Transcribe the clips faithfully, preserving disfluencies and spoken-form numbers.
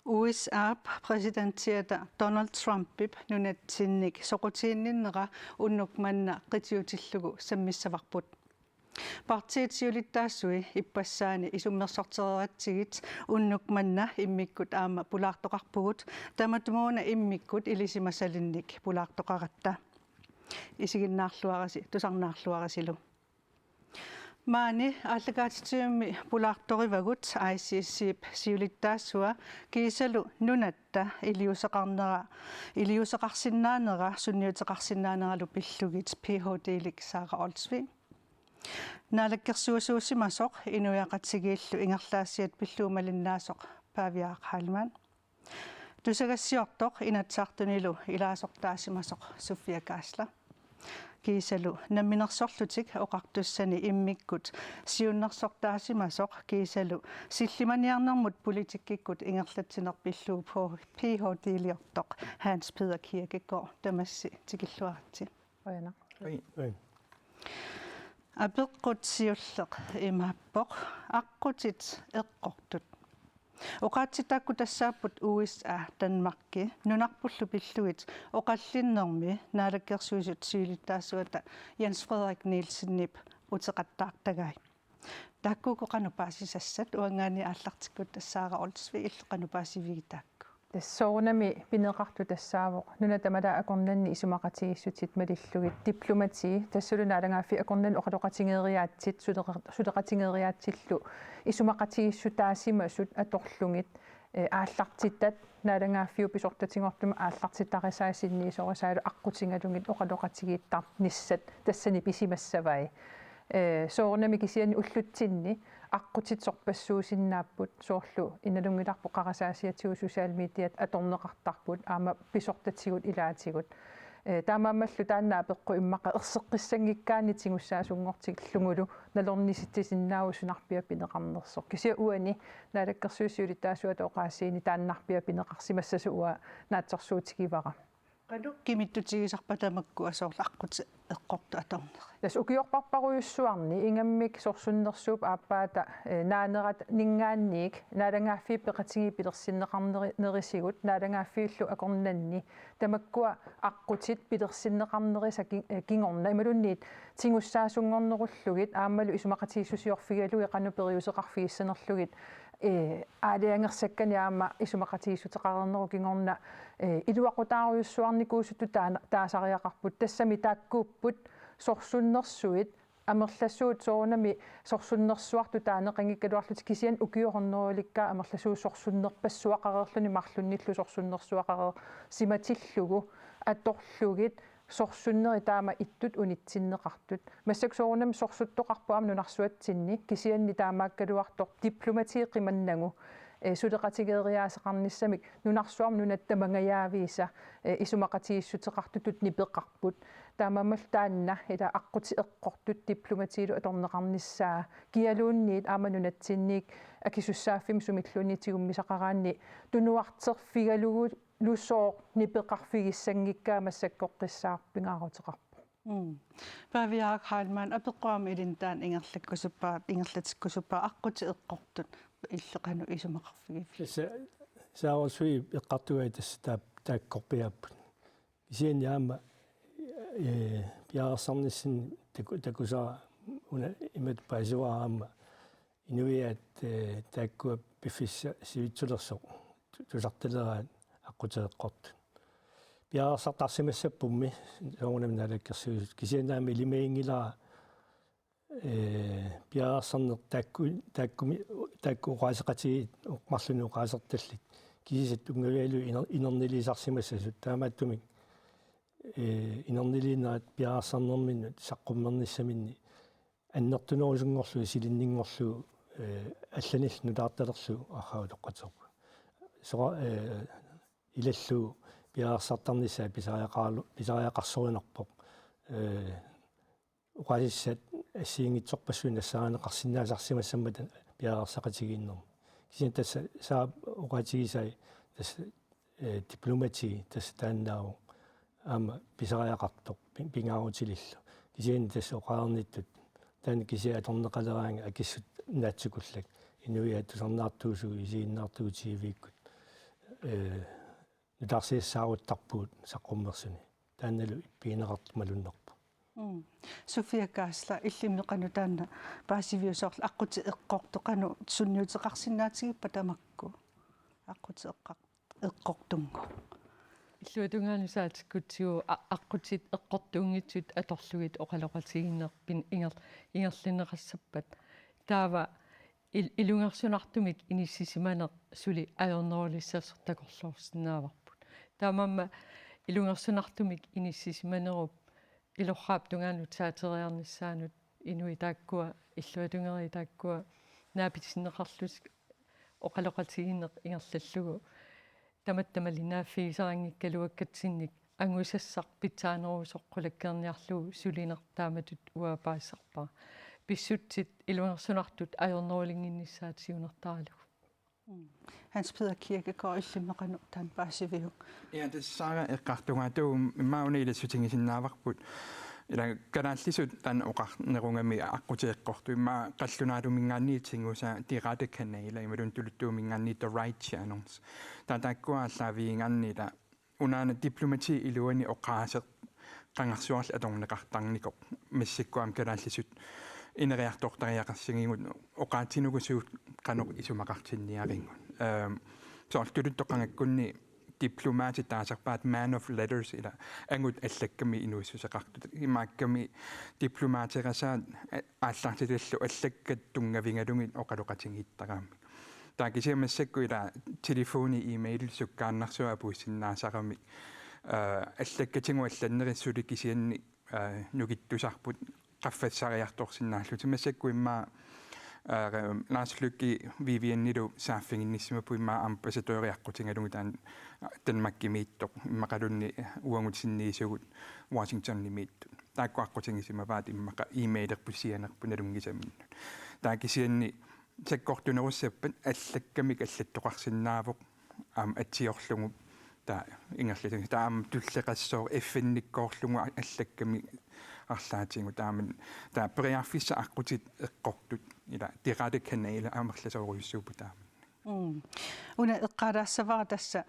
U S A-p præsidentiata Donald Trumpip nunatsinnik soqutiginninnera unnuk manna qitiutillugu sammissavarput. Partiit siulittaasui ippassaani isummersortereeratsigit unnuk manna immikkut aamma pulaartoqarpugut, tamatumuuna immikkut ilisimasalinnik pulaartoqaratta. Isiginnaarluarisi, tusarnaarluarisilu. Maani aallakaatitsivimmi pulaartorivagut I C C-p siulittaasua kiisalu nunatta iliuuseqarnera, iliuuseqarsinnaanera sunniuteqarsinnaaneralu pillugit Ph D-lik Sara Olsvig. Naalakkersuisuusimasoq inuiaqatigiillu ingerlaassiat pillugu malinnaasoq Pavia Heilmann. Tusagassiortoq Inatsisartunilu ilaasortaasimasoq Sofia Geisler. Kiisalu Namminersorlutik Oqartussani immikkut siunnersortaasimasoq kiisalu sillimaniarnermut politikkikkut ingerlatsineq pillugu P H D-liortoq Hans Peder Kirkegaard, tamassi tikilluaritsi. Qujanaq. Ui. Ui. Apeqqut siulleq imaappoq: Aqqutit eqqortut. Oqaatsit taakku tassaapput U S A, Danmarki nunarpullu pillugit oqallinnermi Naalakkersuisut siulittaasuata Jens Frederik Nielsenip uteqattaartagai. Taakku uku qanoq paasisassat? Uanngaanniit aallartikkutta Sara Olsvig, illit qanoq paasivigit taakku? Tassa soorunami pineqartoq tassaavoq nunat tamalaat akornanni isumaqatigiissutit malillugit diplomati, tassalu naalagaaffiit akornanni oqaloqatigeeriaatsit, suleqa-, suleqatigeeriaatsillu isumaqatigiissutaasimasut atorlugit, eh, aallartittat naalagaaffiup pisortatigortumik aallartittarisaat sinniisorisaalu aqqutigalugit oqaloqatigiittarnissat tassani pisimassavai. Eh, soorunami kisianni ullutsinni aqqutit sorpassuusinnaapput, soorlu imalunngilarput qarasaasiatigut, social mediat atorneqartarput aamma pisortatigut ilaatigut. Eh, taamaammallu taanna apeqqut immaqa erseqqissanngikkaanni tigussaasunngortillugulu nalornisitsisinnaavugut sunarpiaq pineqarnersoq. Kisianni uani Naalakkersuisut siulittaasuata oqaasiini taannarpiaq pineqarsimassasoq uanga naatsorsuutigivara. Qanoq kimittutigisarpa tamakku soorlu aqqutit eqqortut atornerit? Tassa ukiorparparujussuarni ingammik sorsunnersuup aappaata, eh, naaneraninngaanniit naalagaaffiit peqatigiit pilersinneqarneri-, nerisigut, naalagaaffiillu akornanni tamakkua aqqutit pilersinneqarnerisa ki-, eh, kingorna imaluunniit tigussaasunngornerullugit aammalu isumaqatigiissusiorfigalugit qanoq periuseqarfigissanerlugit, eh, aalajangersakkanik aamma isumaqatigiissuteqareernerup kingorna, eh, iluaqutaarujussuarnikuusuttut taana-, taasariaqarput. Tassami taakkuupput sorsunnersuit amerlasuut, soorunami sorsunnersuartut taaneqanngikkaluarlutik, kisianni ukiut hundredelikkaat amerlasuut sorsunnerpassuaqareerluni marlunnillu sorsunnersuaqareersimatillugu atorlugit sorsunnerit taama ittut unitsinneqartut. Massakkut soorunami sorsuttoqarpoq aamma nunarsuatsinni, kisianni taamaakkaluartoq diplomati qimannagu, eh, suleqatigeeriaaseqarnissamik nunarsuarmi nunatta tamangajaaviisa, eh, isumaqatigiissuteqartutut nipeqarput. Taamaammallu taanna ila aqqutit eqqortut diplomatiilu atorneqarnissaa kialuunniit aamma nunatsinniit akisussaaffimmik sumilluunniit tigummisaqaraanni tunuarterfigalugu- -lusooq nipeqarfigissanngikkaa massakkorpiaq pingaaruteqarpoq. Mm. Pavia Heilmann, apeqqut aamma ilinnut taanna ingerlakkusuppaat, ingerlatikkusuppaat, aqqutit eqqortut illit qanoq isumaqarfigiviuk? Tassa Sara Olsvigip eqqartugai tassa taa-, taakkorpiaapput. Kisianni aamma, eh, piareersarnissinni taku-, takusara una imatut paasivara aamma: Inuiaat, eh, taakkua piffissaq sivitsulersoq tu-, tusartaleraat aqqutit eqqortut. Piareersartarsimassappummi soorunami naalakkersuisut. Kisianni aamma ilimaginngilara, eh, piareersarneq taakku, taakkumi, taakku oqaaseqatigiit marlunnik oqaasertallit. Kisiisa tunngavigalugu iner-, inerniliisarsimassasut. Taamaattumik, eh, inerniliinerat piareersarnerminnut saqqummernissaminni annertunerusunngorlugu, silinninngorlugu, eh, allanillu nutaartalerlugu arraa utoqqatserpunga. Soorlu, eh, ilallugu piareersartarnissaa pisariaqaralu-, pisariaqarsorinarpoq. Eh, oqaasissat assigiinngitsorpassuit nassaarineqarsinnaasarsimassammata piareersaqatigiinnermi. Kisianni tassa Sara oqaatigisai tassa, eh, diplomati tassa taannaavoq aamma pisariaqartoq pi-, pingaarutilillu. Kisianni tassa oqarnittut taanna kisiat atorneqaleraangat akissut naatsikullak, inuiaat tusarnaartuusugut isiginnaartuutigivikkut. eh, nutaarsiassaaruttarpugut saqqummersuni. Taannalu ippigineqartoq malunnarpoq. Mm. Sofia Geisler, illimmi qanoq taanna paasiviusoorlu aqqutit eqqortut qanoq sunniuteqarsinnaatigippat tamakku? Aqqutit eqqar-, eqqortunngooq. Illuatungaanut saatikkutsigu a-, aqqutit eqqortuunngitsut atorlugit oqaloqatigiinneq pin-, inger-, ingerlanneqassappat. Taava il-, ilungersunartumik inissisimaneq suli ajornerulissarsiortoq takorloorsinnaavarput. Taamaammat ilungersunartumik inissisimanerup ilorraap tungaanut saateriarnissaanut inuit taakkua, illuatungeriit taakkua naapitinneqarlutik oqaloqatigiinneq ingerlallugu tamatta malinnaaffigisarinngikkaluakkatsinnik angusassaq pitsaanerusoq qulakkeerniarlugu sulineq taamatut uanga paasisarpara. Pissutsit ilungersunartut ajornerulinnginnissaat siunertaralugu. Mm. Hans Peter Kirkegaard, illimmi qanoq taanna paasiviuk? Ja, tassa Sara eqqartugaatigut immaqa una ilassutigisinnaavarput. Ila kalaallisut taanna oqarnerugami aqqutit eqqortut immaqa qallunaaluminngaanniit tigusaat de rette kanaler imaluunniit tuluttuuminngaanniit the right channels. Taava taakkua aallaavigigaanni ila unaana diplomatiip iluani oqaaseq qangarsuarli atorneqartarnikoq massakkut aamma kalaallisut ineriartortariaqarsigigut oqaatsinuku suut qanoq isumaqartinniarigut. Ehm, soorlu tuluttut qangakkunni diplomatit taasarpaat man of letters ila angut allakkamik inuussuteqartut. Imaakkami diplomaterasaat aallartitallu allakkat tunngavigalugit oqaloqatigiittaraamik. Taava kisianni massakkut ila telefoni, e-mail sukkaannarsuaq apuussinnaasarami, eh, allakkatigut allannerit suli kisianni, eh, nukittusarput qaffassariartorsinnaallutik. Massakkut immaqa, eh, Lars Løkke Vivianilu saaffiginnissimapput immaqa ambassadøri aqqutigalugu taanna Danmarkimiittoq, immaqaluunniit uagut sinniisugut Washingtonimiittut. Taakku aqqutigisimavaat immaqa e-mailerput sianerput nalunngisaminnut. Taava kisianni sakkortunerussappat allakkamik allattoqarsinnaavoq aamma atsiorlugu taava ingerlatissaaq. Taava aamma tulleqassooq F N-ikkoorlugu allakkamik arlaatigut taamani. Taava periarfissat aqqutit eqqortut ila de rette kanaler amerlasoorujussuupput taamani. Mm. Una eqqaalaassavara tassa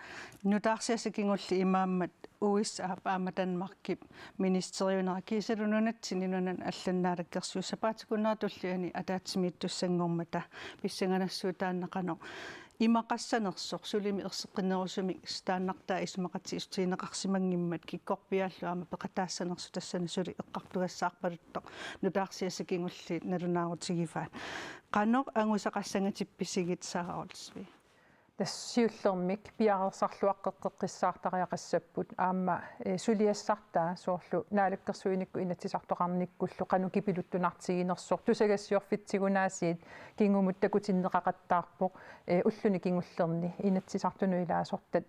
nutaarsiassat kingulliit imaammat U S A-p aamma Danmarkip ministeriunera kiisalu nunatsinni nunanut allanut naalakkersuisut sapaatip akunnera tulliani ataatsimiittussanngormata pissanganassuup taanna qanoq imaqassanersoq sulimi erseqqinnerusumik taannartaa isumaqatigiissutigineqarsimanngimmat kikkorpiaallu aamma peqataassanersoq tassani suli eqqartugassaarpaluttoq nutaarsiassat kingulliit nalunaarutigivaat. Qanoq angusaqassangatippisigut Sara Olsvig? Tassa siullermik piareersarluaqqeqqissaartariaqassapput aamma, eh, suliassartaa soorlu naalakkersuinikkut inatsisartoqarnikkullu qanoq kipiluttunartiginersoq tusagassiorfitsigunaasiit kingumut takutinneqaqattaarpoq, eh, ulluni kingullerni inatsisartunut ilaasortat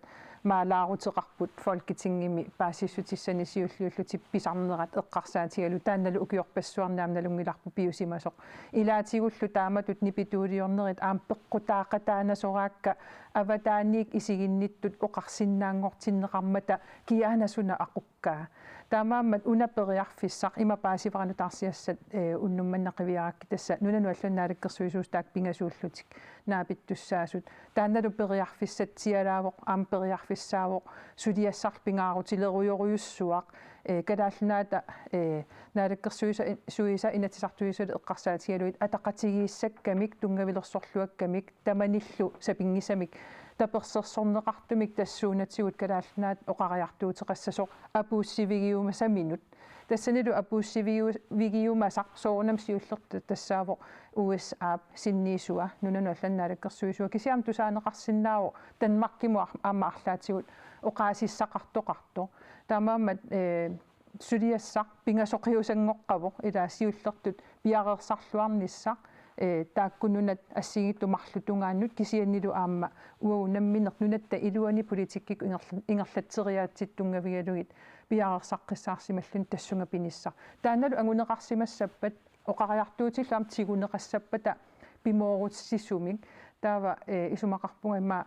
maalaaruteqarput Folketingimi paasissutissani siulliullutik pisarnerat eqqarsaatigalugu taannalu ukiorpassuarni aamma nalunngilarput piusimasoq. Ilaatigullu taamatut nipituuliornerit aamma peqqutaaqataanasoraakka avataaniit isiginnittut oqarsinnaanngortinneqarmata kiaana suna aqukkaa. Taamaammat una periarfissaq ima paasivara nutaarsiassat, eh, unnuk manna qiviarakkit tassa nunanut allanut naalakkersuisuusut taakku pingasuullutik naapittussaasut. Taannalu periarfissatsialaavoq, aamma periarfissaavoq suliassarlu pingaarutilerujorujussuaq, eh, Kalaallit Nunaata, eh, naalakkersuisa-, suisa inatsisartuisalu eqqarsaatigalugit ataqatigiissakkamik, tunngavilersorluakkamik, tamanillu sapinngisamik tapersersorneqartumik tassuunatigut Kalaallit Nunaat oqariartuuteqassasoq apuussivigiumasaminut. Tassanilu apuussivigiu-, vigiumasaq soorunami siullertut tassaavoq U S A-p sinniisua, nunanut allanut naalakkersuisua, kisianni aamma tusaaneqarsinnaavoq Danmarkimut ar-, aamma arlaatigut oqaasissaqartoqartoq. Taamaammat, eh, suliassaq pingasoqiusanngoqqavoq, ila siullertut piareersarluarnissaq, eh, taakku nunat assigiinngitsut marluk tungaannut kisiannilu aamma uagut nammineq nunatta iluani politikkikkut ingerla-, ingerlatseriaatsit tunngavigalugit piareersaqqissaarsimalluni tassunga pinissaq. Taannalu anguneqarsimassappat oqariartuutillu aamma tiguneqassappata pimoorutsisumik. Taava, eh, isumaqarpunga immaqa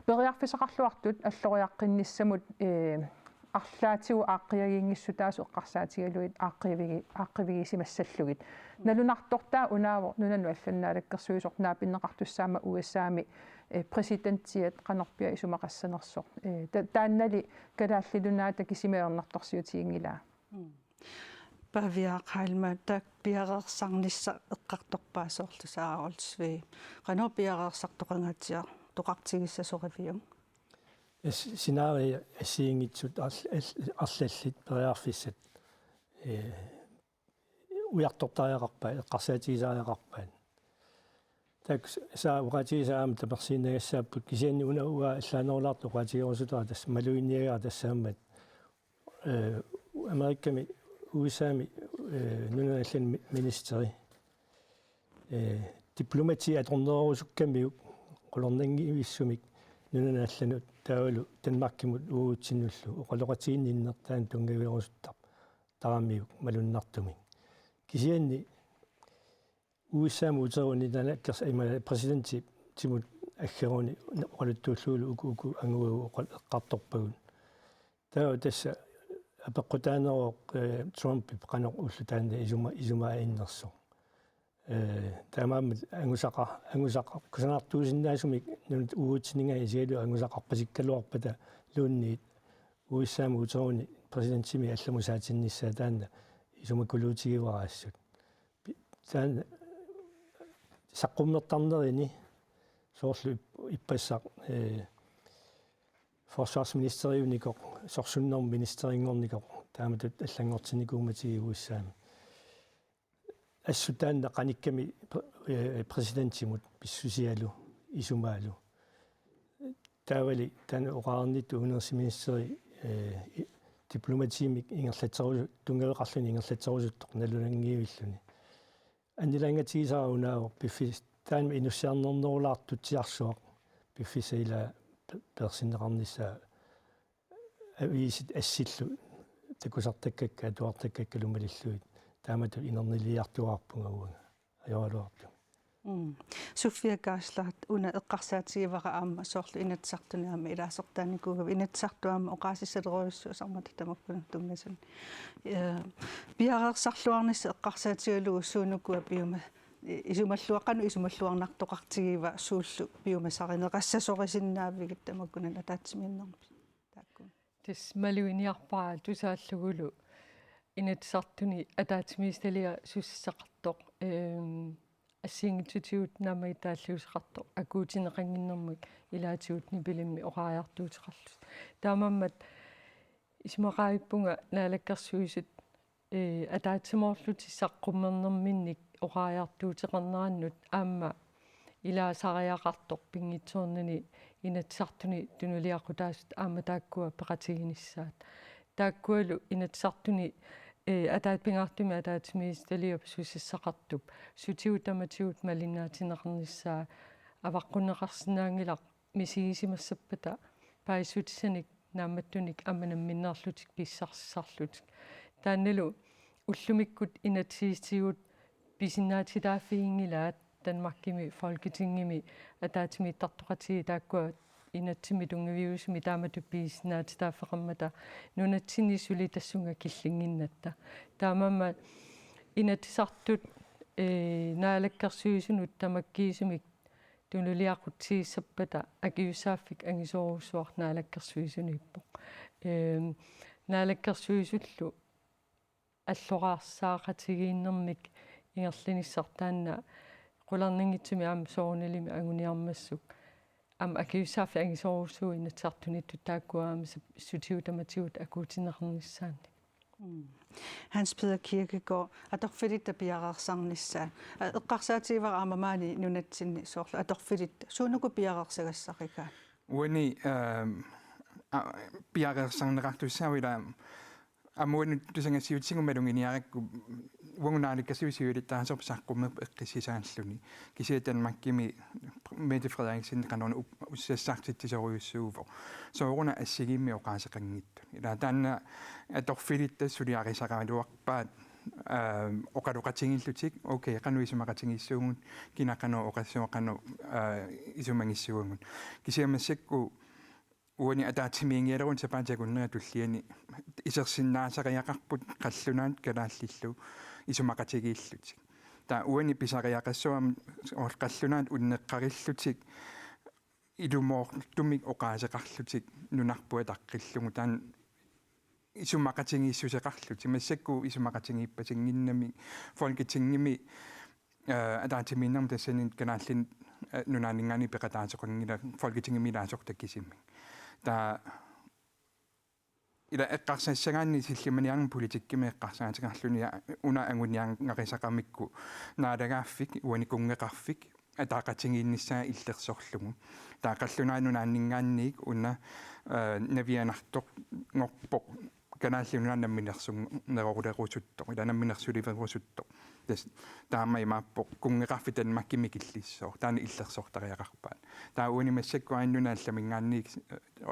periarfissaqarluartut alloriaqqinnissamut, eh, arlaatigut aaqqiagiinngissutaasut eqqarsaatigalugit aaqqiivigi-, aaqqivigisimassallugit. Nalunartortaa unaavoq nunanut allanut naalakkersuisoq naapinneqartussaammat U S A-mi eh, præsidentiat qanorpiaq isumaqassanersoq. Eh, ta-, taannali Kalaallit Nunaata kisimi ajornartorsiutiginngilaa. Pavia Heilmann, taakku piareersarnissaq eqqartorpaa soorlu Saara Olsvig. Qanoq piareersartoqangaatsiartoqartigissasoraviuk? As-, scenarie assigiinngitsut arl-, al-, arlallit periarfissat, eh, ujartortariaqarpaat, eqqarsaatigisariaqarpaat. Taakku s-, saa oqaatigisaa aamma tapersiinnagassaapput, kisianni una uanga allaanerulaartoq oqaatigerusutara tassa maluginiagara tassaammat, eh, Amerikami, U S A-mi, eh, nunanut allanut mi-, ministeri, eh, diplomati atornerusukkamiuk qularnanngivissumik nunanut allanut taavalu Danmarkimut uagutsinnullu oqaloqatiginninneq taanna tunngavigerusuttarpoq taramiuk malunnartumik. Kisianni U S A-mut uteruni naalakkersu-, ima, præsidentimut aggeruni oqaluttuullugulu uku, uku anguagut oqal-, eqqartorpagut. Taava tassa apeqqutaaneroq, eh, Trumpip qanoq ulloq taanna isuma-, isumaaginnersoq. Eh, taamaammat angusaqa-, angusaqa-, kusanartuusinnaasumik nunat uagutsinnut isigalugu angusaqarpasikkaluarpata luunniit U S A-mut uteruni præsidentimik allamut saatinnissaa taanna isumakuluutigivara assut. Pi-, taanna saqqummertarnerini soorlu ip-, ippassaq, eh, forsvarsministeriunikoq, sorsunnermut ministerinngornikoq, taamatut allanngortinnikuummatigiguissaami. Assut taanna qanikkami pr-, eh, præsidentimut pissusialu, isumaalu. Taavali taanna oqarnittut udenrigsministeri, eh, i-, diplomatiimik ingerlatserusu-, tunngaveqarluni ingerlatserusuttoq nalunanngivilluni. Annilaangatigisara unaavoq piffis-, taanna inussiarnernerulaartutsiarsuaq piffissap ilaa pe-, peersinneqarnissaa aviisit assillu takusartakkakka, atuartakkakkalu malillugit taamatut inerniiliartuaarpunga uanga. Ajoraluartumik. Mm. Sofia Geisler, una eqqarsaatigivara aamma soorlu Inatsisartuni aamma ilaasortaanikuugavit, Inatsisartut aamma oqaasissalerujussuusarmata tamakkununnga tunngasut. Eh, piareersarluarnissaq eqqarsaatigalugu suunukua piuma-, i-, isumalluaqanu isumalluarnartoqartigiva suullu piumasarineqassasorisinnaavigit tamakkununnga ataatsimiinnermi? Taakku. Tassa maluginiarpara tusaallugulu Inatsisartuni ataatsimiititaliaq susassaqartoq, ehm, assigiinngitsutigut naammagittaalliuuseqartoq akuutinneqannginnermik ilaatigut nipilimmi oqariartuuteqarlutik. Taamaammat isumaqarpunga Naalakkersuisut, eh, ataatsimoorlutik saqqummernerminnik oqariartuuteqarnerannut aamma ilaasariaqartoq pinngitsoornani Inatsisartuni tunuliaqutaasut aamma taakkua peqatiginissaat. Taakkualu Inatsisartuni, eh, ataat-, pingaartumik ataatsimiititaliap susassaqartup sutigut tamatigut malinnaatinneqarnissaa avaqqunneqarsinnaanngilaq misigisimassappata paasissutisanik naammattunik aamma namminneerlutik pissarsisarlutik. Taannalu ullumikkut inatsisitigut pisinnaatitaaffiginngilaat Danmarkimi Folketingimi ataatsimiittartoqatigiit taakkua inatsimmi tunngaviusumi taamatut pisinnaatitaaffeqarmata nunatsinni suli tassunga killinnginnatta. Taamaammat Inatsisartut, eh, Naalakkersuisunut tamakkiisumik tunuliaqutsigissappata akisussaaffik angisoorujussuaq Naalakkersuisuniippoq. Ehm, Naalakkersuisullu alloraarsaaqatigiinnermik ingerlanissaq taanna qularnanngitsumik aamma soorunalimi anguniarmassuk. Aamma akisussaaffik angisoorujussuuvoq Inatsisartuniittut taakkua aamma sap-, sutigut tamatigut akuutinneqarnissaannik. Mm. Hans Peter Kirkegaard, atorfilitta piareersarnissaa. A, eqqarsaatigivara aamma maani nunatsinni soorlu atorfilitta. Suunuku piareersagassarigaat? Uani, ehm, a, piareersarneqartussaavoq ilaa aamma uani tusagassiuutitigut maluginiarakku uagut naalakkersuisut siulittaasorput saqqummerput eqqissisaalluni. Kisianni Danmarkimi Mette Frederiksen qanoq una up-, ussassartitsisorujussuuvoq. Sooruna assigiimmik oqaaseqanngitsunik. Ilaa taanna atorfilitta suliarisaraluarpaat, aa, oqaloqatigiillutik, okay, qanoq isumaqatigiissuugut, kina qanoq oqassuugut, qanoq, aa, isumagissavagut. Kisianni massakkut uani ataatsimiinngilagut sapaatip akunnera tulliani isersinnaasariaqarput qallunaat kalaallillu isumaqatigiillutik. Taava uani pisariaqassuarmi soorlu qallunaat unneqqarillutik ilumoortumik oqaaseqarlutik nunarput ataqqillugu, taanna isumaqatigiissuseqarlutik, massakkut isumaqatigiippasinnginnamik Folketingimi, eh, ataatsimiinnermi tassani Kalaallit, eh, Nunaanninngaanniit peqataasoqanngilaq Folketingimi ilaasortat kisimik. Taava ila eqqarsassagaanni sillimaniarnermi politikkimi eqqarsaatigaarluni, una anguniagarisaqamikku naalagaaffik, uani kunngeqarfik, ataqatigiinnissaa illersorlugu. Taava qallunaat nunaanninngaanniit una, eh, navianartorngorpoq Kalaallit Nunaat namminersunnerorulerusuttoq, ila namminersuliverusuttoq. Tassa taama imaappoq kunngeqarfik Danmarkimi mikillissaaq, taanna illersortariaqarpaat. Taava uani massakkut aajuna allaminngaanniit, eh,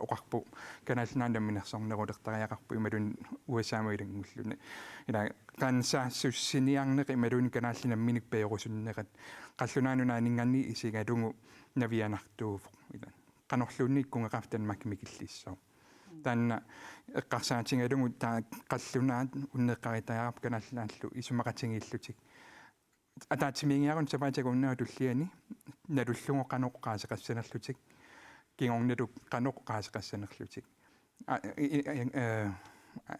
oqarpoq Kalaallit Nunaat namminersornerulertariaqarpoq imaluunniit U S A-mut ilanngulluni. Ila qansaassussiniarneq imaluunniit kalaallit namminneq peerusunnerat qallunaat nunaanninngaanniit isigalugu navianartuuvoq. Ila qanorluunniit kunngeqarfik Danmarkimi mikillissaaq. Taanna eqqarsaatigalugu taava qallunaat unneqqaritariaqarput Kalaallit Nunaallu isumaqatigiillutik. Ataatsimiigiaruni sapaatip akunnerata tulliani nalullugu qanoq oqaaseqassanerlutik, kingornalu qanoq oqaaseqassanerlutik. A, i, i, i, eh,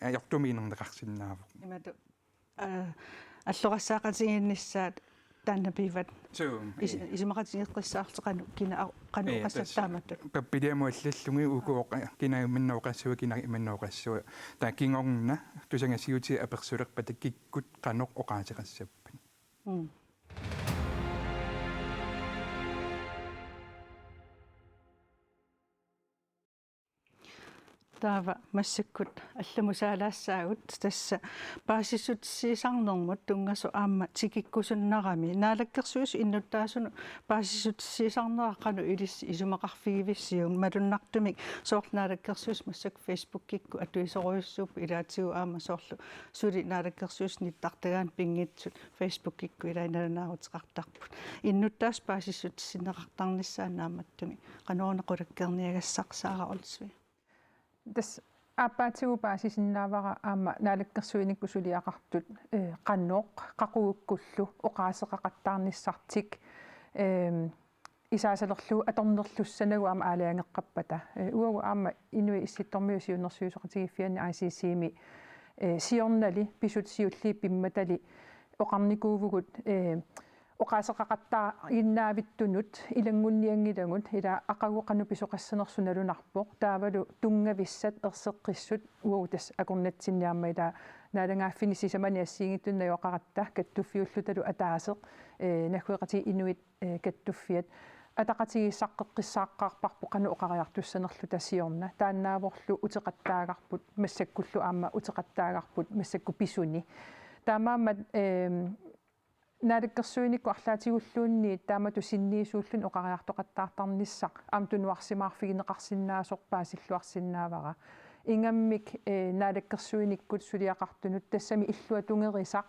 ajortumiinnerneqarsinnaavoq. Imatut, eh, allorassaaqatigiinnissaat taanna pivat. Suu, is-, eh. Isumaqatigeeqqissaarlutik qanoq kina a-, qanoq, eh, oqassapput tassa taamatut. Pappiliamut allallugu uku oqa-, kina imanna oqassava, kina imanna oqassava. Taava kingorna tusagassiuutit apersulerpata kikkut qanoq oqaaseqassappat. Mm. Taava massakkut allamut saalaassaagut, tassa paasissutissiisarnermut tunngasoq aamma tikikkusunnarami. Naalakkersuisut innuttaasunut paasissutissiisarnera qanoq ilissi isumaqarfigivissiuk? Malunnartumik soorlu Naalakkersuisut massakkut Facebookikkut atuisorujussuupput, ilaatigut aamma soorlu suli Naalakkersuisut nittartagaannut pinngitsut Facebookikkut ilai nalunaaruteqartarput. Innuttaasut paasissutissinneqartarnissaat naammattumik qanoq una qulakkeerniagassaq, Sara Olsvig? Tassa aappaatigut paasisinnaavara aamma naalakkersuinikkut suliaqartut, eh, qanoq, qaqugukkullu oqaaseqaqattaarnissartik, ehm, isaasalerlugu atornerlussanagu aamma aalajangeqqappata. Eh, uagut aamma Inuit Issittormiut Siunnersuisoqatigiiffianni I C C-mi, eh, siornali pisut siulliit pimmatali oqarnikuuvugut, eh, oqaaseqaqattaaginnaavittunut ilanngunnianngilagut, ila aqagu qanoq pisoqassanersoq nalunarpoq, taavalu tunngavissat erseqqissut uagut tassa akornatsinni aamma ila naalagaaffinni sisamani assigiinngitsunik najugaqaratta kattuffiullutalu ataaseq, eh, naggueqatigiit inuit, eh, kattuffiat ataqatigiissaqqeqqissaaqqaarparput qanoq oqariartussanerluta siorna. Taannaavorlu uteqattaagarput, massakkullu aamma uteqattaagarput massakkut pisuni. Taamaammat, ehm, naalakkersuinikkut arlaatigulluunniit taamatut sinniisuulluni oqariartoqattaartarnissaq aamma tunuarsimaarfigineqarsinnaasoq paasilluarsinnaavara. Ingammik, eh, naalakkersuinikkut suliaqartunut tassami illuatungerisaq,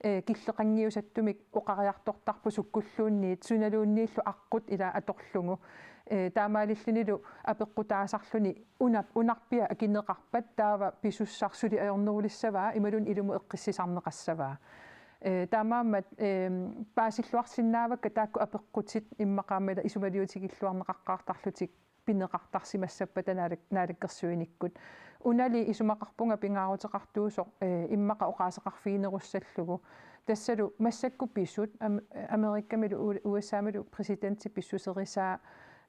eh, killeqanngiusattumik oqariartortarpoq sukkulluunniit, sunaluunniillu aqqut ila atorlugu. Eh, taamaalillunilu apeqqutaasarluni una-, unarpiaq akineqarpat taava pisussaq suli ajornerulissavaa imaluunniit ilumut eqqissisarneqassavaa. Eh, taamaammat, ehm, paasilluarsinnaavakka taakku apeqqutit immaqa aamma ila isumaliutigilluarneqaqqaartarlutik pineqartarsimassappata naalak-, naalakkersuinikkut. Unali isumaqarpunga pingaaruteqartuusoq, eh, immaqa oqaaseqarfiginerussallugu. Tassalu massakkut pisut Am-, Amerikamilu U-, U S A-milu præsidentip pissuserisaa,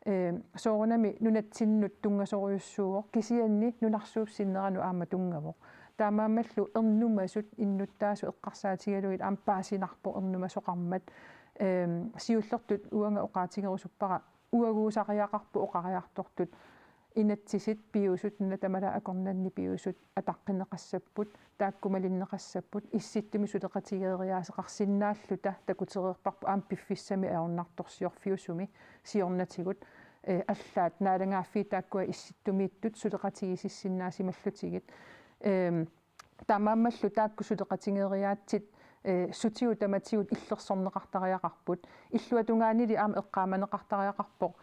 eh, soorunami nunatsinnut tunngasorujussuuvoq, kisianni nunarsuup sinneranut aamma tunngavoq. Taamaammallu ernumasut innuttaasut eqqarsaatigalugit aamma paasinarpoq ernumasoqarmat, ehm, siullertut uanga oqaatigerusuppara uaguusariaqarput oqariartortut inatsisit piusut, nuna tamalaat akornanni piusut ataqqineqassapput, taakku malinneqassapput, issittumi suleqatigeeriaaseqarsinnaalluta takutereerparput aamma piffissami ajornartorsiorfiusumi siornatigut, eh, allaat naalagaaffiit taakkua issittumiittut suleqatigiissinnaasimallutigit. Ehm, Taamaammallu taakku suleqatigeeriaatsit, eh, sutigut tamatigut illersorneqartariaqarput. Illuatungaanili aamma eqqaamaneqartariaqarpoq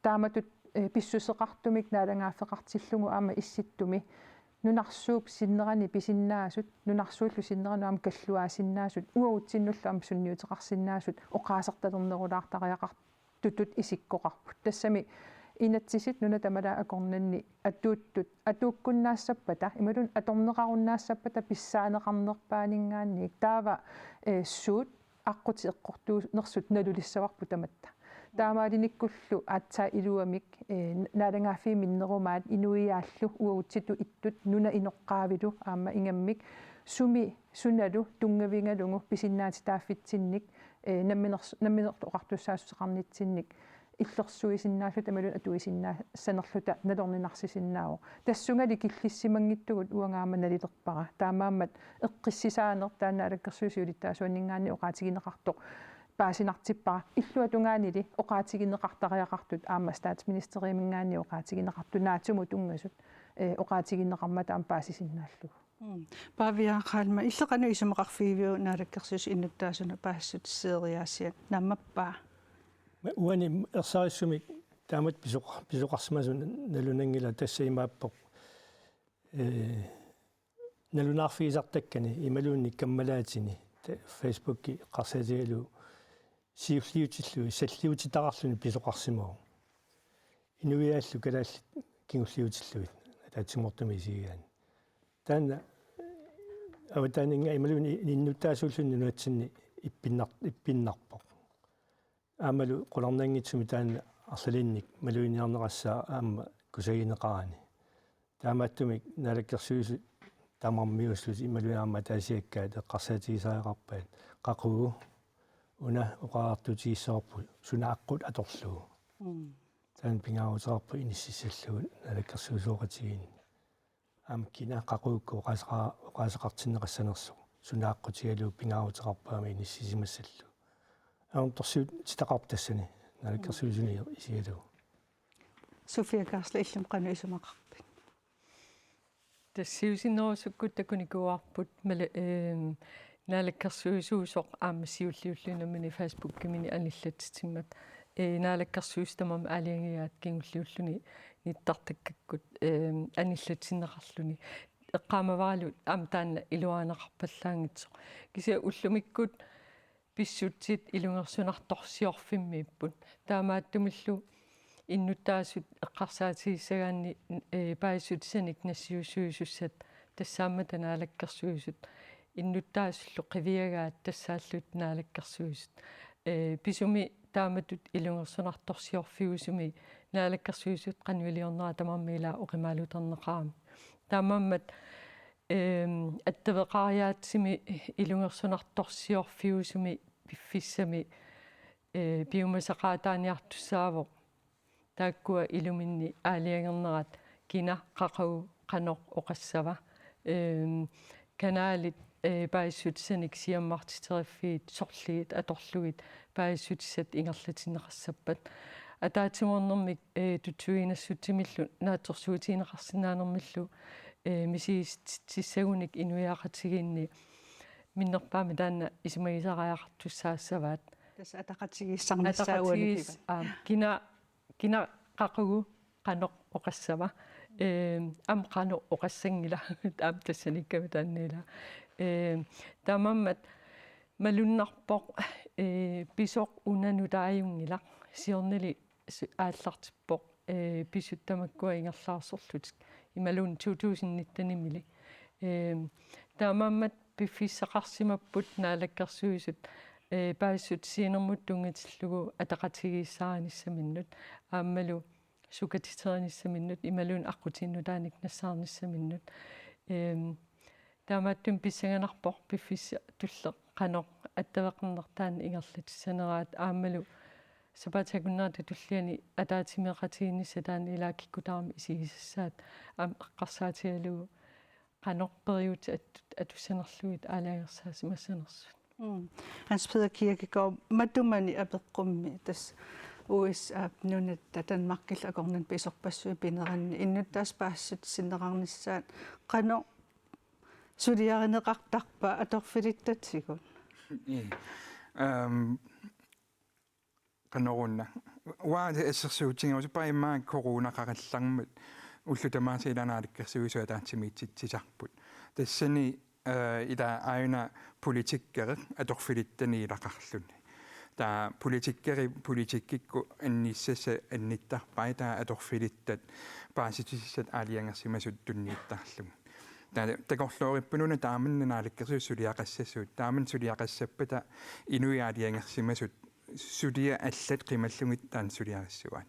taamatut, eh, pissuseqartumik naalagaaffeqartillugu aamma issittumi nunarsuup sinnerani pisinnaasut, nunarsuullu sinneranut aamma kalluaasinnaasut, uagutsinnullu aamma sunniuteqarsinnaasut oqaasertalernerulaartariaqartutut isikkoqarput. Tassami Inatsisit nuna tamalaat akornanni atuuttut atuukkunnaassappata imaluunniit atorneqarunnaassappata pissaaneqarnerpaaninngaanniit taava, eh, suut aqqutit eqqortuunersut nalulissavarput tamatta. Taamaalinikkullu aatsaat iluamik, eh, naalagaaffiit minnerumaat inuiaallu uagutsitut ittut nuna inoqqaavilu aamma ingammik sumi sunalu tunngavigalugu pisinnaatitaaffitsinnik, eh, nammineq-, nammineq oqartussaassuseqarnitsinnik illersuisinnaalluta imaluunniit atuisinnaassanerluta nalorninarsisinnaavoq. Tassungali killissimanngitsugut uanga aamma nalilerpara. Taamaammat eqqissisaaneq taanna Naalakkersuisut siulittaasuanninngaanniit oqaatigineqartoq paasinartippara. Illuatungaanili oqaatigineqartariaqartut aamma statsministeriuminngaanniit oqaatigineqartut naatsumut tunngasut, eh, oqaatigineqarmata aamma paasisinnaallugu. Mm. Pavia Khalma, illit qanoq isumaqarfigiviuk Naalakkersuisut innuttaasunut paasissutisseriaasia, naammappaa? Ma-, uani ersarissumik taamatut pisoqa-, pisoqarsimasoq nalunanngilaq, tassa imaappoq, eh, nalunaarfigisartakkani imaluunniit kammalaatini ta-, Facebooki eqqarsaatigalugu siulliutillugit salliutitaqarluni pisoqarsimavoq. Inuiaallu kalaallit kingulliutillugit ataatsimoortumik isigigaanni. Taanna avataaninngaanniit imaluunniit innuttaasuulluni nunatsinni ippinnar-, ippinnarpoq. Aammalu qularnanngitsumik taanna arlalinnik maluginiarneqassaaq aamma kusagineqarani. Taamaattumik Naalakkersuisut tamarmiuullutik imaluunniit aamma ataasiakkaat eqqarsaatigisariaqarpaat: Qaqugu una oqariartuutigissavarput suna aqqut atorlugu. Mm. Taanna pingaaruteqarpoq inississallugu naalakkersuisooqatigiinni. Aamma kina qaqugukkut oqaaseqa-, oqaaseqartinneqassanersoq suna aqqutigalugu pingaaruteqarpoq aamma inissisimassallugu. Ajornartorsiutitaqarpoq tassani naalakkersuisuni isigalugu. Sofia Carsten, illimmi qanoq isumaqarpit? Tassa siusinnerusukkut takunikuuarput mala-, ehm, naalakkersuisuusoq aamma siulliulluni nammineq Facebookimini anillatsitsimmata. Eh, naalakkersuisut tamarmik aalajangigaat kingulliulluni nittartakkakkut, ehm, anillatinneqarluni. Eqqaamavaralu aamma taanna iluarineqarpallaanngitsoq. Kisianni ullumikkut pissutsit ilungersunartorsiorfimmiipput. Taamaattumillu innuttaasut eqqarsaatigissagaanni, eh, paasissutissanik nassiussuisussat tassaammata naalakkersuisut, innuttaasullu qiviagaat tassaallutik naalakkersuisut. Eh, pisumi taamatut ilungersunartorsiorfiusumi naalakkersuisut qanoq iliornera tamarmik ila oqimaaluterneqarami. Taamaammat, ehm, attaveqariaatsimi ilungersunartorsiorfiusumi piffissami, eh, piumasaqaataaniartussaavoq taakkua iluminni aalajangernerat kina, qaqugu, qanoq oqassava. Ehm, kanalit, eh, paasissutissanik siammartiteriffiit sorliit atorlugit paasissutissat ingerlatinneqassappat. Ataatsimoornermik, eh, tutsuiginnassutsimillu naatsorsuutigineqarsinnaanermillu, eh, misigititsissagunik inuiaqatigiinni minnerpaamik taanna isumagisariaqartussaassavaat. Tassa ataqatigiissarnissaa uanikiva. Ataqatigiis-, aam, kina, kina, qaqugu, qanoq oqassava. Ehm, aamma qanoq oqassanngilaq, aamma tassaniikkami taanna ila. Ehm, taamaammat malunnarpoq, eh, pisoq una nutaajunngilaq. Siornali su-, aallartippoq, eh, pisut tamakkua ingerlaarsorlutik. Imaluunniit to tusind nitten-imili. Ehm, taamaammat piffissaqarsimapput naalakkersuisut, eh, paasissutissat sinermut tunngatillugu ataqatigiissaarnissaminnut aammalu sukatitserinissaminnut imaluunniit aqqutinik nutaanik nassaarnissaminnut. Ehm, taamaattumik pissanganarpoq piffissaq tulleq qanoq attaveqarneq taanna ingerlatissaneraat aammalu sapaatip akunnerata tulliani ataatsimeeqatigiinnissaq taanna ilaa kikkut tamarmik isigisassaat aamma eqqarsaatigalugu qanoq periutsit at-, atussanerlugit aalajangersaasimassanersut. Mm. Hans Peter Kirkegaard, matumani apeqqummi tassa U S A-p nunatta Danmarkillu akornanni pisorpassuit pineranni innuttaasut paasissutissinneqarnissaat qanoq suliarineqartarpa atorfilittatigut? Ii. Ehm, qanoruna. Uanga assersuutigerusuppara immaqa coronaqarallarmat ullut tamaasa ila naalakkersuisut ataatsimiititsisarput. Tassani, eh, ila aajuna politikerit atorfilittani ilaqarluni. Taava politikkeri politikkikkut annissassat annittarpai, taava atorfilittat paasissutissat aalajangersimasut tunniuttarlugit. Taava takorloorippununa taamanna naalakkersuisut suliaqassasugut, taamani suliaqassappata inuit aalajangersimasut suliat allat qimallugit taanna suliarissuaat.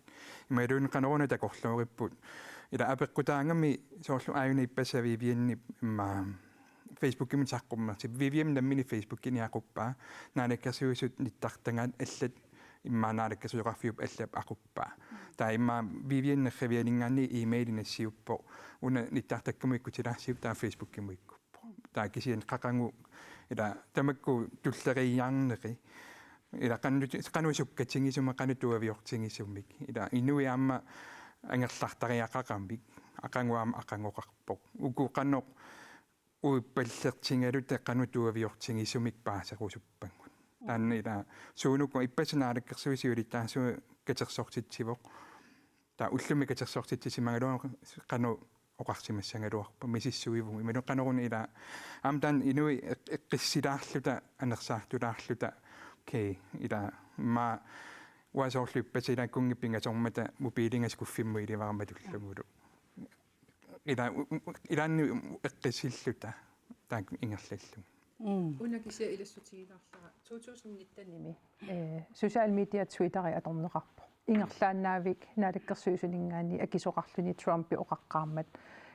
Imaluunniit qanoruna takorlooripput. Ila apeqqutaagami soorlu aajuna ippassaq Vivianip immaqa Facebookimi saqqummersi. Vivian nammineq Facebookimi aquppaa. Naalakkersuisut nittartagaat allat immaqa naalakkersuisoqarfiup allap aquppaa. Taava immaqa Vivian nerrivianinngaanniit e-maili nassiuppoq. Una nittartakkamut ikkutilaarsiuk taava Facebookimut ikkuppoq. Taava kisianni qaqugumut ila tamakku tulleriiaarnerit. Ila qanoq, qanoq sukkatigisumik, qanoq tuaviortigisumik. Ila inuit aamma angerlartariaqaqamik, aqagu aamma aqagoqarpoq. Uku qanoq uippallertigaluta qanoq tuaviortigisumik paaserusuppagut. Taanna ila suunuku ippassaq naalakkersuisut siulittaasuat katersortitsivoq. Taava ullumi katersortitsisimagaluarlunga qanoq oqarsimassagaluarpat misissuivugut. Imaluunniit qanoruna ila aamma taanna inuit eq-, eqqissilaarluta, anersaartulaarluta, okay, ila immaqa uanga soorlu ippassaq ila kunngi pingasormata mobilinga skuffimmut ilivarama tullugulu. Ila u-, u-, ilaanni eqqissilluta taakku ingerlallugu. Mm. Una kisianni ilassutigilaarlara to tusind nittenimi, eh, social media Twitteri atorneqarpoq. Ingerlaannaavik naalakkersuisuninngaanniit akisoqarluni Trumpi oqaqqaarmat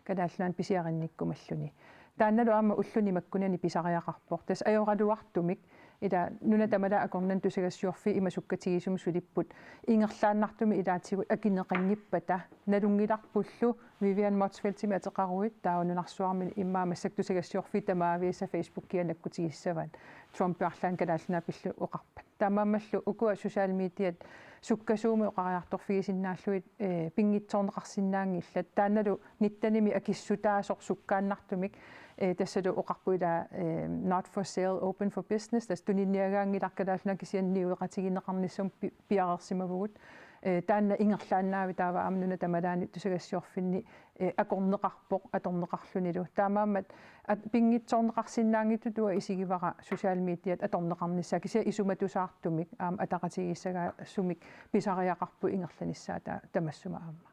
Kalaallit Nunaanni pisiarinnikkumalluni. Taannalu aamma ulluni makkunani pisariaqarpoq. Tassa ajoraluartumik ila nunat tamalaat akornanni tusagassiorfiit ima sukkatigisumik sulipput ingerlaannartumik ilaatigut akineqanngippata nalunngilarpullu Vivian Motzfeldtimik ateqaruit taava nunarsuarmi immaqa massakkut tusagassiorfiit tamaviisa Facebookia nakkutigissavaat Trumpi arlaanni Kalaallit Nunaat pillugu oqarpat. Taamaammallu ukua social mediat sukkasuumik oqariartorfigisinnaallugit, eh, pinngitsoorneqarsinnaanngillat. Taannalu nittenimi akissutaasoq sukkaannartumik, eh, tassalu oqarput ila, eh, not for sale, open for business, tassa tuniniagaanngilaq Kalaallit Nunaat kisianni niueqatigineqarnissamut pi-, piareersimavugut. Eh, taanna ingerlaannaavik taava aamma nunat tamalaanni tusagassiorfinni, eh, akorneqarpoq atorneqarlunilu. Taamaammat at-, pinngitsoorneqarsinnaanngitsutut uanga isigivara social mediat atorneqarnissaat kisianni isumatusaartumik aamma ataqatigiissagaasumik pisariaqarpoq ingerlanissaa ta-, tamassuma aamma.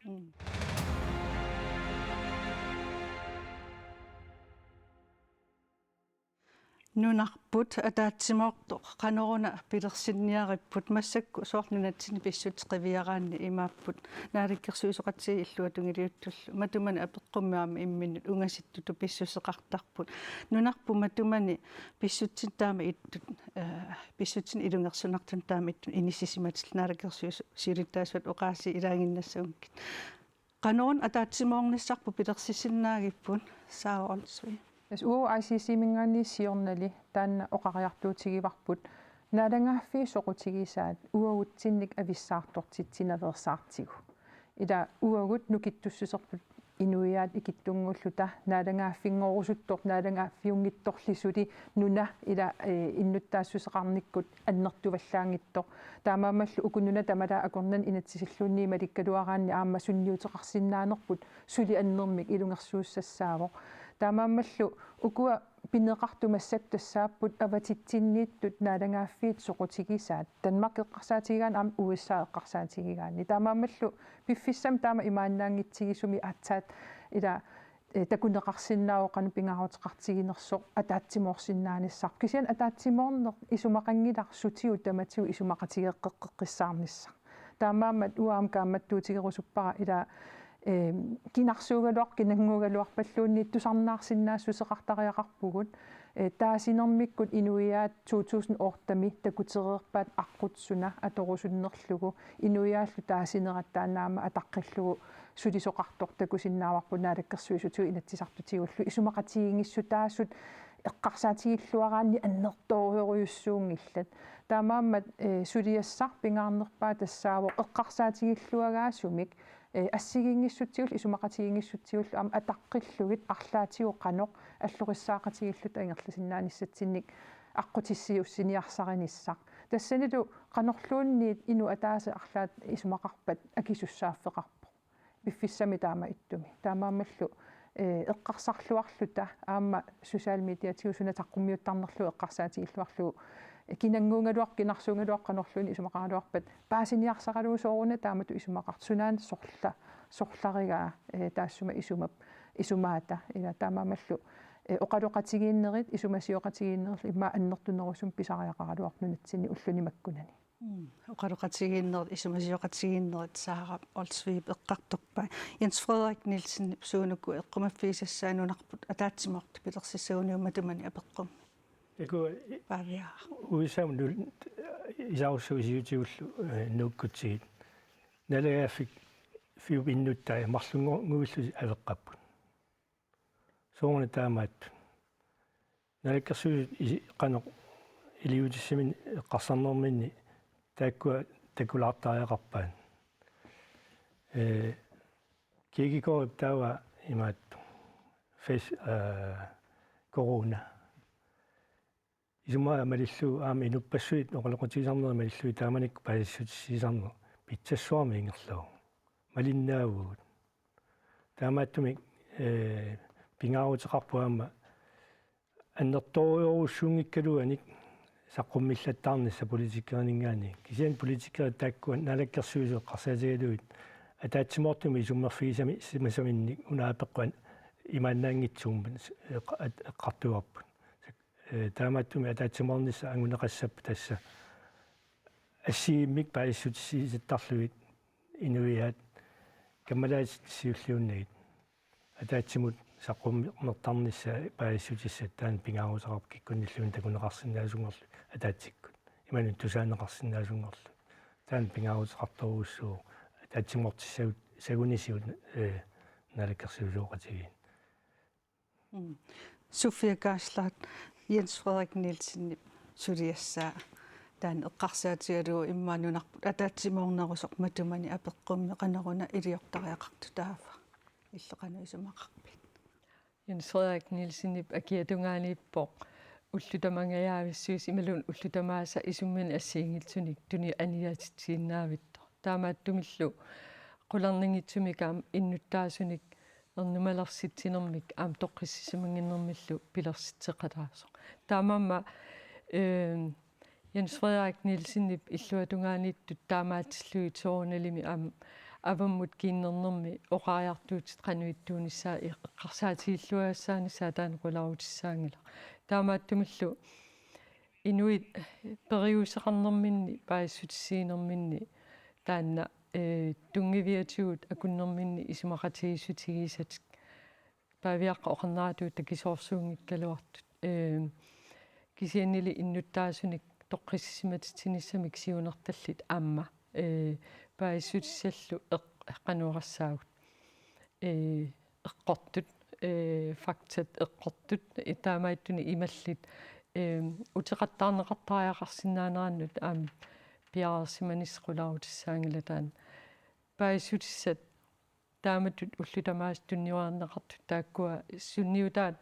Mm. Nunarput ataatsimoortoq qanoruna pilersinniaripput, massakkut soorlu nunatsinni pissutsit qiviaraanni imaapput naalakkersuisooqatigiit illuatungiliuttullu matumani apeqqummi aamma imminnut ungasittutut pissuseqartarput. Nunarput matumani pissutsinik taama ittut, eh, pissutsinik ilungersunartunik taama ittut inissisimatillu naalakkersuisut siulittaasuat oqaasii ilaaginnassagunngikkipput. Qanoruna ataatsimoornissarput pilersisinnaagipput, Sara Olsvig? Tassa uagut I C C-minngaanniit siornali taanna oqariartuutigivarput naalagaaffiit soqutigisaat uagutsinnik avissaartortitsinaveersaartigu. Ila uagut nukittussuserput inuiaat ikittunnguulluta naalagaaffinngorusuttortoq naalagaaffiunngitsorli suli nuna ila, eh, innuttaassuseqarnikkut annertuvallaanngitsoq. Taamaammallu uku nunat tamalaat akornanni inatsisilluunniit malikkaluaraanni aamma sunniuteqarsinnaanerput suli annermik ilungersuussassaavoq. Taamaammallu ukua pineqartut massakkut tassaapput avatitsinniittut naalagaaffiit soqutigisaat. Danmark eqqarsaatigigaanni aamma U S A eqqarsaatigigaanni. Taamaammallu piffissami taama imaannaanngitsigisumi aatsaat ila, eh, takuneqarsinnaavoq qanoq pingaaruteqartiginersoq ataatsimoorsinnaanissarput. Kisianni ataatsimoorneq isumaqanngilaq sutigut tamatigut isumaqatigeeqqeqqissaarnissaq. Taamaammat uanga aamma kaammattuutigerusuppara ila, eh, kinarsuugaluarpat kinannguugaluarpalluunniit tusarnaarsinnaassuseqartariaqarpugut. Eh, taasinermikkut inuiaat to tusind otte-mi takutereerpaat aqqut suna atorusunnerlugu. Inuiaallu taasinerat taanna aamma ataqqillugu sulisoqartoq takusinnaavarput naalakkersuisutigut inatsisartutigullu isumaqatigiinngissutaasut eqqarsaatigilluaraanni annertoorujussuunngillat. Taamaammat, eh, suliassaq pingaarnerpaaq tassaavoq eqqarsaatigilluagaasumik, eh, assigiinngissutsigullu isumaqatigiinngissutsigullu aamma ataqqillugit arlaatigut qanoq allorissaaqatigiilluta ingerlasinnaanissatsinnit aqqutissiuussiniarsarinissaq. Tassanilu qanorluunniit inuk ataaseq arlaat isumaqarpat akisussaaffeqarpoq. Piffissami taama ittumi. Taamaammallu, eh, eqqarsarluarluta aamma social mediatigut suna saqqummiuttarnerlugu eqqarsaatigilluarlugu Kinannguugaluaq, kinarsuugaluaq qanorluunniit isumaqaraluarpat paasiniarsaralugu sooruna taamatut isumaqartoq, sunaana sorla-, sorlarigaa, eh, taassuma isumap-, isumaata, ila taamaammallu, eh, oqaloqatigiinnerit, isumasioqatigiinnerit immaqa annertunerusumik pisariaqaraluarput nunatsinni ulluni makkunani. Mm. Oqaloqatigiinnerit, isumasioqatigiinnerit Sara Olsvigip eqqartorpai. Jens Frederik Nielsen, suunuku eqqumaffigisassaa nunarput ataatsimoortut pilersissaguniuk matumani apeqqummi? Taku Paaviaaq. U S A-mut nul-, isaarussuusiutigullu, eh, nuukkutsigit. Naalagaaffiup innuttaat marlunnguillutik aveqqapput. Sooruna taamaattut. Naalakkersuisut isi-, qanoq iliuutissaminnik eqqarsarnerminni taakkua takulaartariaqarpaat. Eh, Kirkegaardip taava imaattoq fes-, eh, corona. Isumaga malillugu aamma inuppassuit oqaloqatigisarnerit malillugit taamanikkut paasissutissiisarneq pitsassuarmik ingerlavoq. Malinnaavugut. Taamaattumik, eh, pingaaruteqarpoq aamma annertoorujussuunngikkaluanik saqqummillattaarnissaq politikerininngaanniit. Kisianni politikerit taakkua naalakkersuisut eqqarsaatigalugit ataatsimoortumik isummerfigisami-, simasaminnik una apeqqut imaannaanngitsuummat eqqa-, at-, eqqartugarput. Eh, taamaattumik ataatsimoornissaq anguneqassappat tassa assigiimmik paasissutissiisartarlugit inuiaat kammalaatit siulliunnagit ataatsimut saqqummertarnissaq paasissutissat taanna pingaaruteqarpoq kikkunnilluunniit takuneqarsinnaasunngorlugit ataatsikkut. Imaluunniit tusaaneqarsinnaasunngorlugit. Taanna pingaaruteqartorujussuuvoq ataatsimoortissagut-, sagunisigut, eh, naalakkersuisooqatigiit. Mm. Sofia Geisler, Jens Frederik Nielsenip suliassaa taanna eqqarsaatigalugu immaqa nunarput ataatsimoornerusoq matumani apeqqummi qanoruna iliortariaqartutaava? Illit qanoq isumaqarpit? Jens Frederik Nielsenip akiatungaaniippoq ullut tamangajavissuisa imaluunniit ullut tamaasa isumminik assigiinngitsunik tunianiatitsiinnaavittoq. Taamaattumillu qularnanngitsumik aamma innuttaasunik ernumalersitsinermik aamma toqqissisimannginnermillu pilersitseqataasoq. Taamaammat, eh, Jens Frederik Nielsenip illuatungaaniittut taamaatillugit soorunalimi aamma avammut kiinnernermi oqariartuutit qanoq ittuunissaa eqqarsaatigilluagassaanissaa taanna qularutissaanngilaq. Taamaattumillu inuit periuseqarnerminni, paasissutissiinerminni taanna, eh, tunngaviatigut akunnerminni isumaqatigiissutigisatik. Paaviaqqap oqarneratut takisoorsuunngikkaluartut. Eh, kisiannili innuttaasunik toqqissisimatitsiniassamik siunertallit aamma, eh, paasissutissallu eq-, qanoq oqassaagut. Eh, eqqortut, eh, faktat eqqortut, eh, taamaattunik imallit, eh, uteqattaarneqartariaqarsinnaanerannut aamma piareersimanissaq qularutissaanngilaq taanna. Paasissutissat taamatut ullut tamaasa tunniunneqartut taakkua sunniutaat,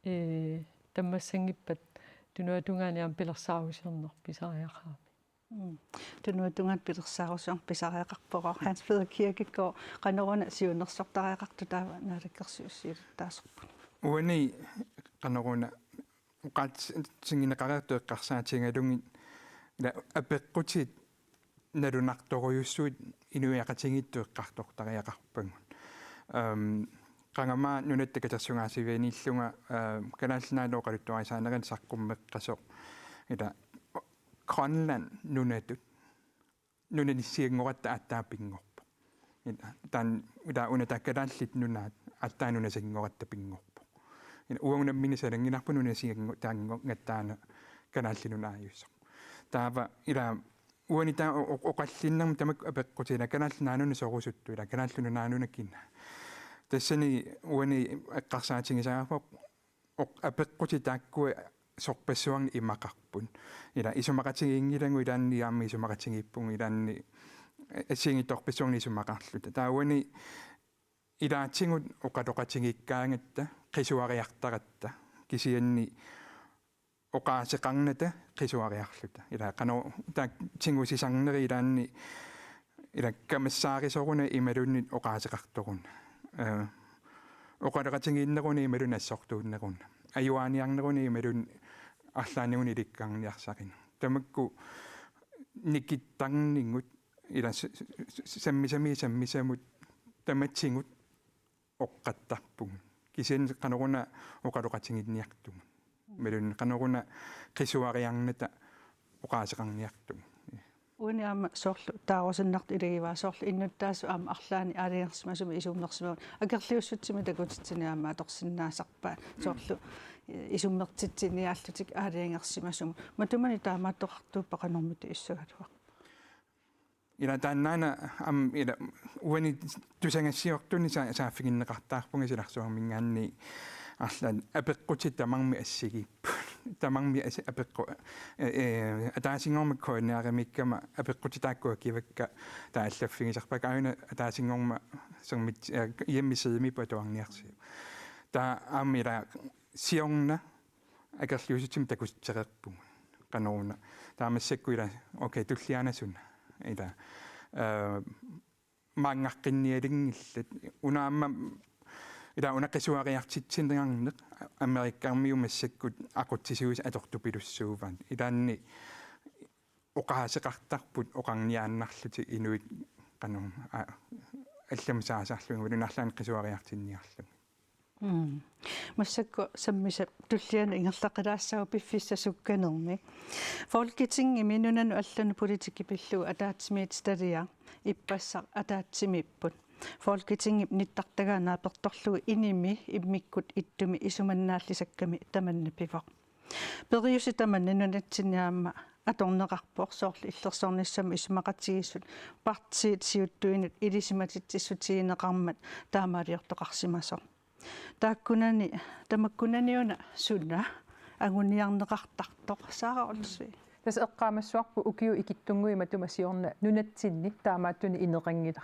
eh, tammassanngippat tunuatungaani aamma pilersaarusiorneq pisariaqarami. Mm. Tunuatungaani pilersaarusiorneq pisariaqarpoq. Hans Peter Kirkegaard, qanoruna siunnersortariaqartut taava naalakkersuissiuuttaasorput? Uani qanoruna oqaatsingineqareertut eqqarsaatigalugit ila apeqqutit nalunartorujussuit inuiaqatigiittut eqqartortariaqarpagut. Ehm, qangami nunatta katersugaasivianiillunga, ehm, Kalaallit Nunaanni oqaluttuarisaanerani saqqummeqqasoq. Ila Grønland nunatut nunanissianngoratta aatsaat pinngorpoq. Ila taanna ila una taakku Kalaallit Nunaat aatsaat nunasianngoratta pinngorpoq. Ila uagut nammineq salanngilarput nunasianngo-, taanngo-, ngattaana Kalaallit Nunaat ajuusoq. Taava ila uani taava o-, o-, oqallinnermi tamakku apeqqutit ila Kalaallit Nunaannut sorusuttut ila Kalaallit Nunaannut kina. Tassani uani eqqarsaatigisariaqarpoq oq-, apeqqutit taakkua sorpassuarnik imaqarput. Ila isumaqatiginngilagut ilaanni aamma isumaqatigiippugut ilaanni assigiinngitsorpassuarnik isumaqarluta. Taava uani ilaatigut oqaloqatigiikkaangatta qisuariartaratta kisianni oqaaseqarnata qisuariarluta. Ila qanoq taakku tigusisarneri ilaanni ila kamassaarisoruna imaluunniit oqaaseqartoruna. Eh, oqaloqatigiinneruna imaluunniit assortuunneruna. Ajuaaniarneruna imaluunniit arlaannguaq ilikkarniarsarineq. Tamakku nikittarnigut ila s-, s-, s-, sammisamiit sammisamut tamatigut oqqattarpugut. Kisianni qanoruna oqaloqatiginniartugut. Imaluunniit qanoruna qisuariarnata oqaaseqarniartugut. Uani aamma soorlu taarusinnartut ilagivaa soorlu innuttaasut aamma arlaannik aalajangersimasumik isummersimavut akerliussutsimik takutitsineq aamma atorsinnaasarpaat soorlu, eh, isummertitsiniaallutik aalajangersimasumut. Matumani taamaattoqartuuppat qanormita issagaluaq? Ila taannaana aamma ila uani tusagassiortunik sa-, saaffiginneqartarpunga silarsuarminngaanniit arlaat apeqqutit tamarmik assigiipput. Tamarmik as-, apeqqu-, eh, eh, ataasinngormat K N R-imiikkama apeqqutit taakkua kivakka taava allaffigisarpakka aajuna ataasinngormat sermit-, eh, hjemmesideimiipput atuarniarsiuk. Taava aamma ila siorna akerliussutsimik takutitsereerpugut. Qanoruna. Taava massakkut ila, okay, tullianut suna. Ila, eh, maanngaqqinnialinngillat. Una aamma, ila una qisuariartitsineqarneq Amerikkarmiut massakkut aqutsisuisa atortupilussuuvaat. Ilaanni oqaaseqartarput oqarniaannarlutik inuit qanoq, a-, allamut saasarlugit, imaluunniit arlaannik qisuariartinniarlugit. Mm. Massakkut sammisap tullianut ingerlaqqilaassaaq piffissaq sukkanermi. Folketingimi nunanut allanut politikki pillugu ataatsimiititaliaq ippassaq ataatsimiipput. Folketingip nittartagaa naapertorlugu inimi immikkut ittumi isumannaallisakkami tamanna pivoq. Periuseq tamanna nunatsinni aamma atorneqarpoq soorlu illersornissamut isumaqatigiissut partiit siuttuinut ilisimatitsissutigineqarmat taamaaliortoqarsimasoq. Taakkunani, tamakkunani una suna anguniarneqartartoq Sara Olsvig. Tassa eqqaamassavarput ukiut ikittunnguit matuma siorna nunatsinni taamaattunik ineqanngilaq.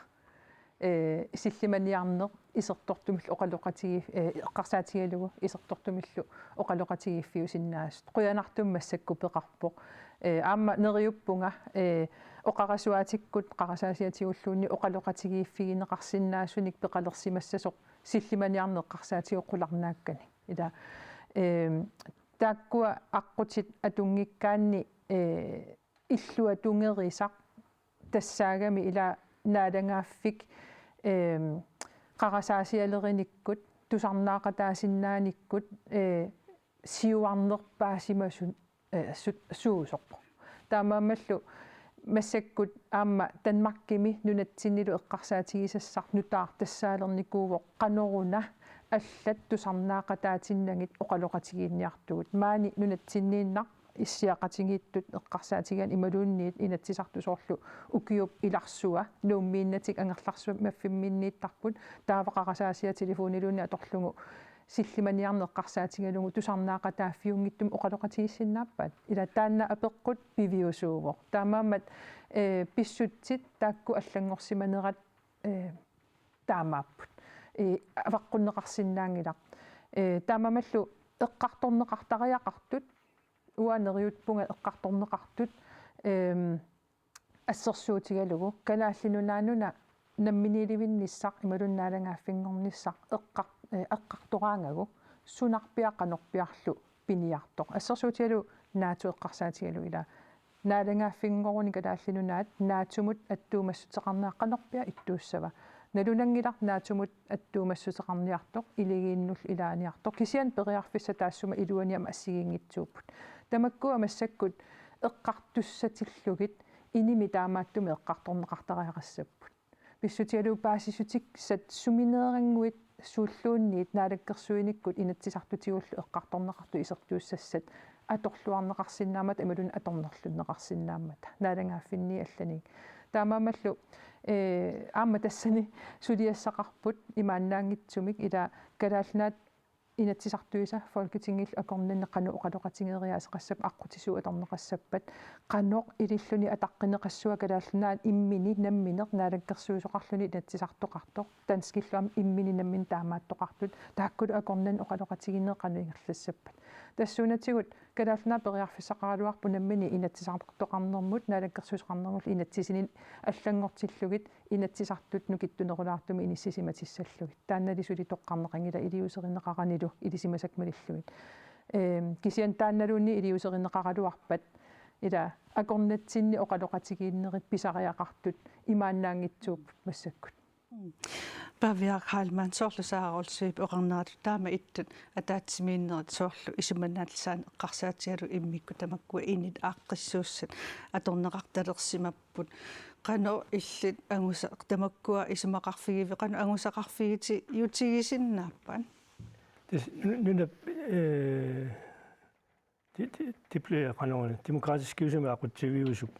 Eh, sillimaniarneq isertortumillu oqaloqatigi-, eh, eqqarsaatigalugu isertortumillu oqaloqatigiiffiusinnaasut. Qujanartumik massakkut peqarpoq. Eh, aamma neriuppunga, eh, oqarasuaatikkut qarasaasiatigulluunniit oqaloqatigiiffigineqarsinnaasunik peqalersimassasoq sillimaniarneq eqqarsaatigalugu qularnaakkani. Ila, eh, taakkua aqqutit atunngikkaanni, eh, illuatungerisaq tassaagami ila naalagaaffik, ehm, qarasaasialerinikkut, tusarnaaqataasinnaanikkut, eh, siuarnerpaasimasut, eh, sut-, suusoq. Taamaammallu massakkut aamma Danmarkimi nunatsinnilu eqqarsaatigisassaq nutaaq tassaalernikuuvoq qanoruna allat tusarnaaqataatinnagit oqaloqatigiinniartugut. Maani nunatsinniinnaq issiaqatigiittut eqqarsaatigigaanni imaluunniit Inatsisartut soorlu ukiup ilarsua Nuummiinnatik angerlarsimaffimmiinniittarput taava qarasaasiaq telefoniluunniit atorlugu sillimaniarneq eqqarsaatigalugu tusarnaaqataaffiunngitsumik oqaloqatigiissinnaappat. Ila taanna apeqqut piviusuuvoq. Taamaammat, eh, pissutsit taakku allanngorsimanerat, eh, taamaapput. Eh, avaqqunneqarsinnaanngilaq. Eh, taamaammallu eqqartorneqartariaqartut uanga neriuppunga eqqartorneqartut, ehm, assersuutigalugu Kalaallit Nunaannut namminiilivinnissaq imaluunniit naalagaaffinngornissaq eqqar-, eh, eqqartoraangagu sunarpiaq qanorpiarlu piniartoq. Assersuutigalugu NATO eqqarsaatigalugu ila naalagaaffinngoruni Kalaallit Nunaat NATO-mut attuumassuteqarnera qanorpiaq ittuussava. Nalunanngilaq NATO-mut attuumassuteqarniartoq, iligiinnullu ilaaniartoq. Kisianni periarfissat taassuma iluani aamma assigiinngitsuupput. Tamakkua massakkut eqqartussaatillugit inimi taamaattumik eqqartorneqartariaqassapput. Pissutigalugu paasissutissat sumineerannguit suulluunniit naalakkersuinikkut inatsisartutigullu eqqartorneqartut isertuussassat atorluarneqarsinnaammata imaluunniit atornerlunneqarsinnaammata naalagaaffinni allani. Taamaammallu, eh, aamma tassani suliassaqarput imaannaanngitsumik ila Kalaallit Nunaat Inatsisartuisa Folketingillu akornanni qanoq oqaloqatigeeriaaseqassappat aqqutisuut atorneqassappat qanoq ililluni ataqqineqassava Kalaallit Nunaat immini nammineq naalakkersuisoqarluni inatsisartoqartoq danskillu aamma immini nammineq taamaattoqartut taakkulu akornanni oqaloqatigiinneq qanoq ingerlassappat. Tassuunatigut Kalaallit Nunaat periarfissaqaraluarpoq nammineq inatsisartoqarnermut naalakkersuisoqarnermullu inatsisini allanngortillugit inatsisartut nukittunerulaartumik inissisimatissallugit. Taannali suli toqqarneqanngilaq iliuuserineqaranilu ilisimasakka malillugit. Ehm, kisianni taannaluunniit iliuuserineqaraluarpat ila akornatsinni oqaloqatigiinnerit pisariaqartut imaannaanngitsuupput massakkut. Pavia Heilmann, soorlu Sara Olsvigip oqarneratut taama ittut ataatsimiinnerit soorlu isumannaallisaaneq eqqarsaatigalugu immikkut tamakkua init aaqqissuussat atorneqartalersimapput. Qanoq illit angusa-, tamakkua isumaqarfigivi-, qanoq angusaqarfigitigisinnaappat? Tassa nu-, nunap, eh, ti-, ti-, ti-, qanoruna, demokratiskiusumik aqutsiviusup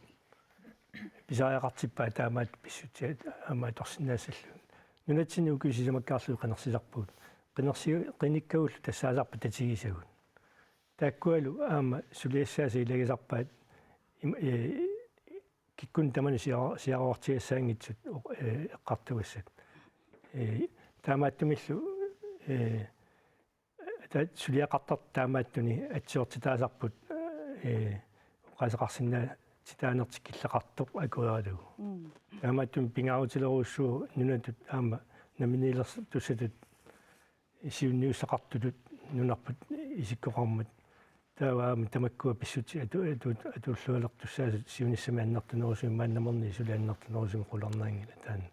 pisariaqartippaa taamaattoq pissutsit aamma atorsinnaassallugu. Nunatsinni ukiut sisamakkaarlugit qinersisarpagut. Qinersi-, qinikkagullu tassaasarpat tatigisagut. Taakkualu aamma suliassaasa ilagisarpaat im-, eh, kikkunnit tamanit sia-, siaruartigassaanngitsut oq-, eh, eqqartugassat. Eh, taamaattumillu, eh, ta-, suliaqartartut taamaattuni atsiortitaasarput, eh, oqaaseqarsinnaatitaanertik killeqartoq akueralugu. Mm. Taamaattumik pingaarutilerujussuuvoq nunatut aamma namminiilertussatut siunniussaqartutut nunarput isikkoqarmat. Taava aamma tamakkua pissutsit atu-, atu-, atuullualertussaasut siunissami annertunerusumik maannamerniit suli annertunerusumik qularnaanngilaq taanna.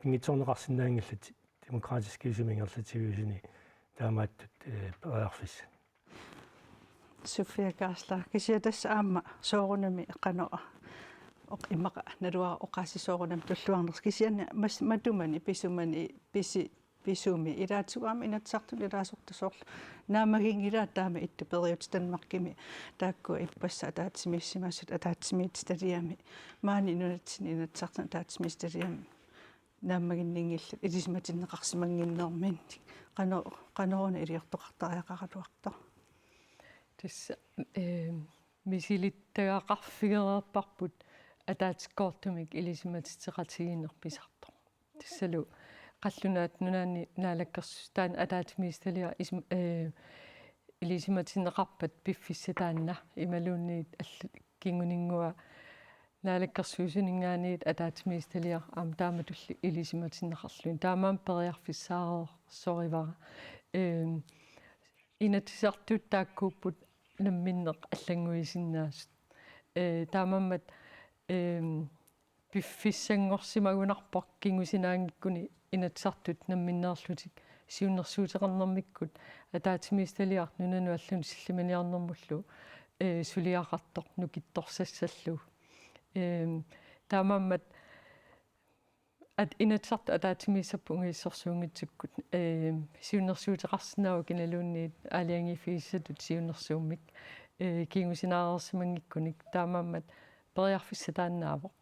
Pinngitsoorneqarsinnaanngillat demokratiskiusumik ingerlatsiviusuni taamaattut, eh, periarfissat. Sofia Geisler, kisianni tassa aamma soorunami qanoq oq-, immaqa naluara oqaasii soorunami tulluarnersoq kisianni mas-, matumani pisumani pisi-, pisumi ilaatigut aamma Inatsisartuni ilaasortat soorlu naammaginngilaat taama ittut periutsit Danmarkimi taakkua ippassaq ataatsimiissimasut ataatsimiititaliami maani nunatsinni Inatsisartuni ataatsimiititaliami naammaginninngillat ilisimatinneqarsimannginnerminnik qano-, qanoruna iliortoqartariaqaraluartoq? Tassa, eh, misilittagaqarfigereerparput ataatsikkoortumik ilisimatitseqatigiinneq pisartoq. Tassalu Qallunaat Nunaanni Naalakkersuisut taanna ataatsimiititaliaq isum-, eh, ilisimatinneqarpat piffissaq taanna imaluunniit allat kinguninngua Naalakkersuisuninngaanniit ataatsimiititaliaq aamma taamatulli ilisimatinneqarluni. Taamaammat periarfissaareersorivara. Ehm, Inatsisartut taakkuupput namminneq allannguisinnaasut. Eh, taamaammat, ehm, piffissanngorsimagunarpoq kingusinaanngikkuni Inatsisartut namminneerlutik siunnersuuteqarnermikkut ataatsimiititaliaq nunanut allanut sillimaniarnermullu, eh, suliaqartoq nukittorsassallugu. Ehm, taamaammat at-, Inatsisartut ataatsimiissapput ungasissorsuunngitsukkut, ehm, siunnersuuteqarsinnaavoq kinaluunniit aalajangiiffigisatut siunnersuummik, eh, kingusinaareersimanngikkunik taamaammat periarfissaq taannaavoq.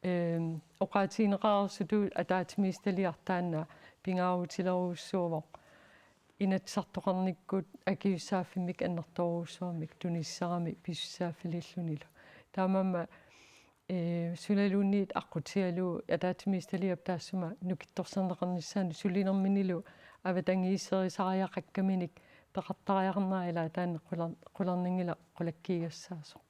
Ehm, oqaatigineqareersutut ataatsimiititaliaq taanna pingaarutilerujussuuvoq Inatsisartoqarnikkut akisussaaffimmik annertoorujussuarmik tunisisarami pisussaaffiliillunilu. Taamaammat, eh, sunaluunniit aqqutigalugu ataatsimiititaliap taassuma nukittorsarneqarnissaanut sulinerminilu avatangiiserisariaqakkaminik peqartariaqarnera ilaa taanna qular-, qularnanngilaq qulakkiigassaasoq.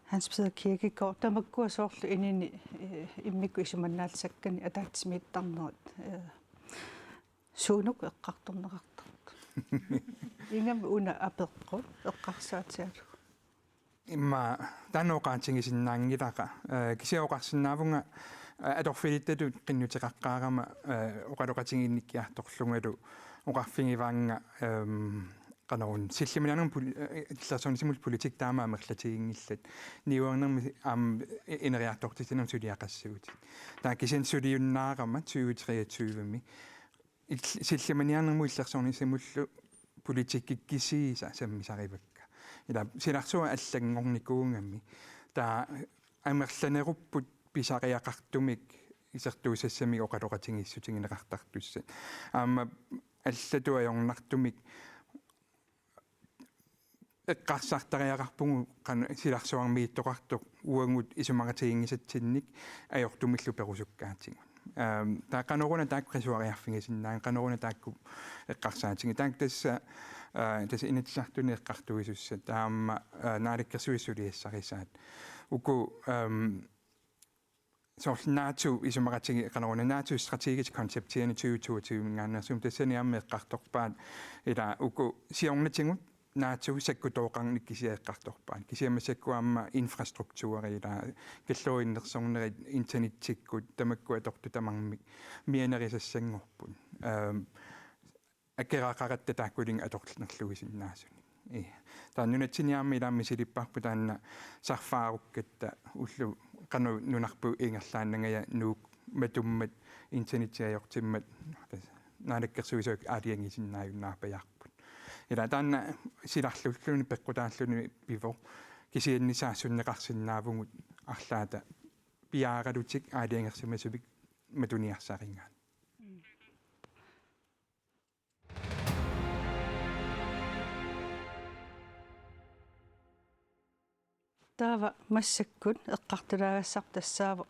Hans Peter Kirkegaard, tamakkua soorlu inini, eh, immikkut isumannaallisakkanik ataatsimiittarnerit, eh, suunuku eqqartorneqartarput? Ingammik una apeqqut eqqarsaatigalugu. Immaqa taanna oqaatigisinnaanngilara, eh, kisianni oqarsinnaavunga, eh, atorfilittatut qinnuteqaqqaarama, eh, oqaloqatigiinnikkiartorlungalu oqarfigivaannga, ehm, qanoruna sillimaniarnermut pol-, eh, illersornissamullu politikki taama amerlatiginngillat. Niuernermi aamma i-, ineriartortitsinermi suliaqassagutit. Taava kisianni suliunnaarama tyve treogtyve-mi il-, sillimaniarnermut illersornissamullu politikkikkut kisiisa sammisarivakka. Ila silarsuaq allanngornikuugami. Taava amerlanerupput pisariaqartumik isertuussassamik oqaloqatigiissutigineqartartussat. Aamma allatut ajornartumik eqqarsartariaqarpugut qan-, silarsuarmiittoqartoq uagut isumaqatigiinngisatsinnik ajortumillu perusukkaatigut. Ehm, taava qanoruna taakku qisuariarfigisinnaagit, qanoruna taakku eqqarsaatigit. Taakku tassa, eh, tassa Inatsisartuni eqqartuisussat, taava aamma, eh, Naalakkersuisut suliassarisaat. Uku, ehm, soorlu NATO isumaqatigi-, qanoruna, NATO strategisk konceptiani tyve toogtyve-minngaanneersuuvoq, tassani aamma eqqartorpaat ila uku siornatigut NATO sakkutooqarneq kisiat eqqartorpaat. Kisianni massakkut aamma infrastrukturerila kalluinnersornerit internettikkut tamakku atortut tamarmik mianerisassanngorput. Ehm, akeraqaratta taakkulinnga atornerluisinnaasunik. Ii. Taava nunatsinni aamma ilaammi silipparput taanna sarfaarukkatta ullut qanoq nunarput ingerlaannangajaat Nuuk matummat internettiajortimmat naalakkersuisut aalajangiisinnaajunnaarpajaarput. Ila taanna silarlulluni peqqutaalluni pivoq kisianni saassunneqarsinnaavugut arlaata piaaralutik aalajangersimasumik matuniarsarigaat. Taava massakkut eqqartulaagassarput tassaavoq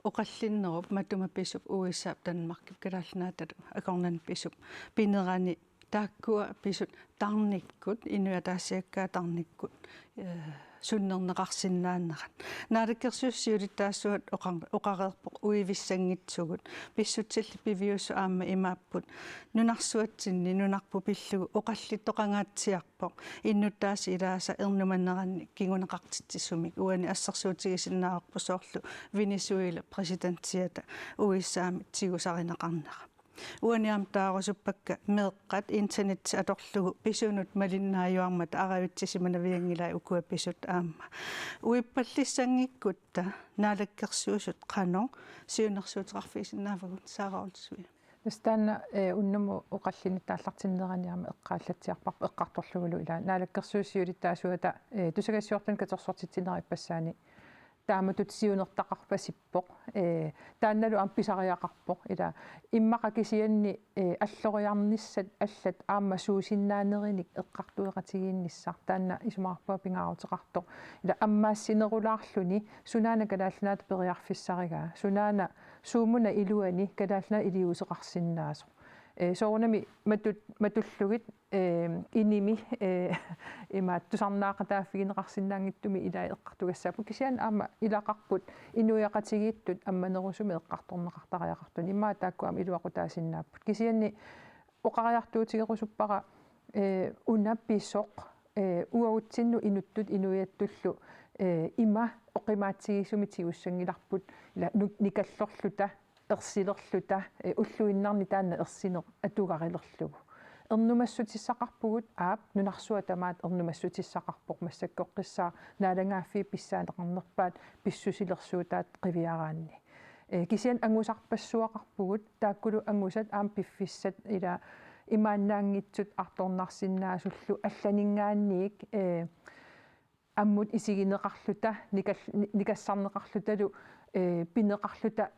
oqallinnerup matuma pisup U S A-p Danmarkip Kalaallit Nunaatalu akornanni pisup pinerani taakkua pisut tarnikkut, inuit ataasiakkaat tarnikkut, eh, sunnerneqarsinnaannerat. Naalakkersuisut siulittaasuat oqar-, oqareerpoq uivissanngitsugut. Pissutsillit piviusut aamma imaapput. Nunarsuatsinni nunarput pillugu oqallittoqangaatsiarpoq. Innuttaasut ilaasa ernumanerannik kinguneqartitsisumik. Uani assersuutigisinnaavarput soorlu Venezuela præsidentiata U S A-mik tigusarineqarnera. Uani aamma taarusuppakka meeqqat internet atorlugu pisunut malinnaajuarmata aravitsisimanavianngilaat ukua pisut aamma. Uippallissanngikkutta naalakkersuisut qanoq siunnersuuteqarfigisinnaavagut, Sara Olsvig? Tassa taanna, eh, unnummut oqallinneq aallartinnerani aamma eqqaallatsiarparput eqqartorlugulu ilaa naalakkersuisut siulittaasuata, eh, tusagassiortunut katersortitsinerup ippassaani taamatut siunertaqarpasippoq, eh, taannalu aamma pisariaqarpoq, ila immaqa kisianni, eh, alloriarnissat allat aamma suusinnaanerinik eqqartueqatigiinnissaq, taanna isumaqarpunga pingaaruteqartoq, ila ammaassinerulaarluni sunaana Kalaallit Nunaata periarfissarigaa, sunaana suumuna iluani Kalaallit Nunaat iliuuseqarsinnaasoq. Eh, soorunami matut-, matullugit, eh, inimi, eh, imaattoq tusarnaaqataaffigineqarsinnaanngitsumik ilai eqqartugassaapput. Kisianni aamma ilaqarput inuiaqatigiittut ammanerusumik eqqartorneqartariaqartunik. Immaqa taakku aamma iluaqutaasinnaapput. Kisianni oqariartuutigerusuppara, eh, una pisoq, eh, uagutsinnut inuttut inuiattullu, eh, ima oqimaatsigisumik tigussanngilarput, ila nu-, nikallorluta, ersilerluta, eh, ulluinnarni taanna ersineq atugarilerlugu. Ernumassutissaqarpugut, aap, nunarsuaq tamaat ernumassutissaqarpoq, massakkorpiaq naalagaaffiit pissaaneqarnerpaat pissusilersuutaat qiviaraanni. Eh, kisianni angusarpassuaqarpugut, taakkulu angusat aamma piffissat ila imaannaanngitsut artornarsinnaasullu allaninngaanniit, eh, ammut isigineqarluta, nikal-, ni-, nikassarneqarlutalu, eh, pineqarluta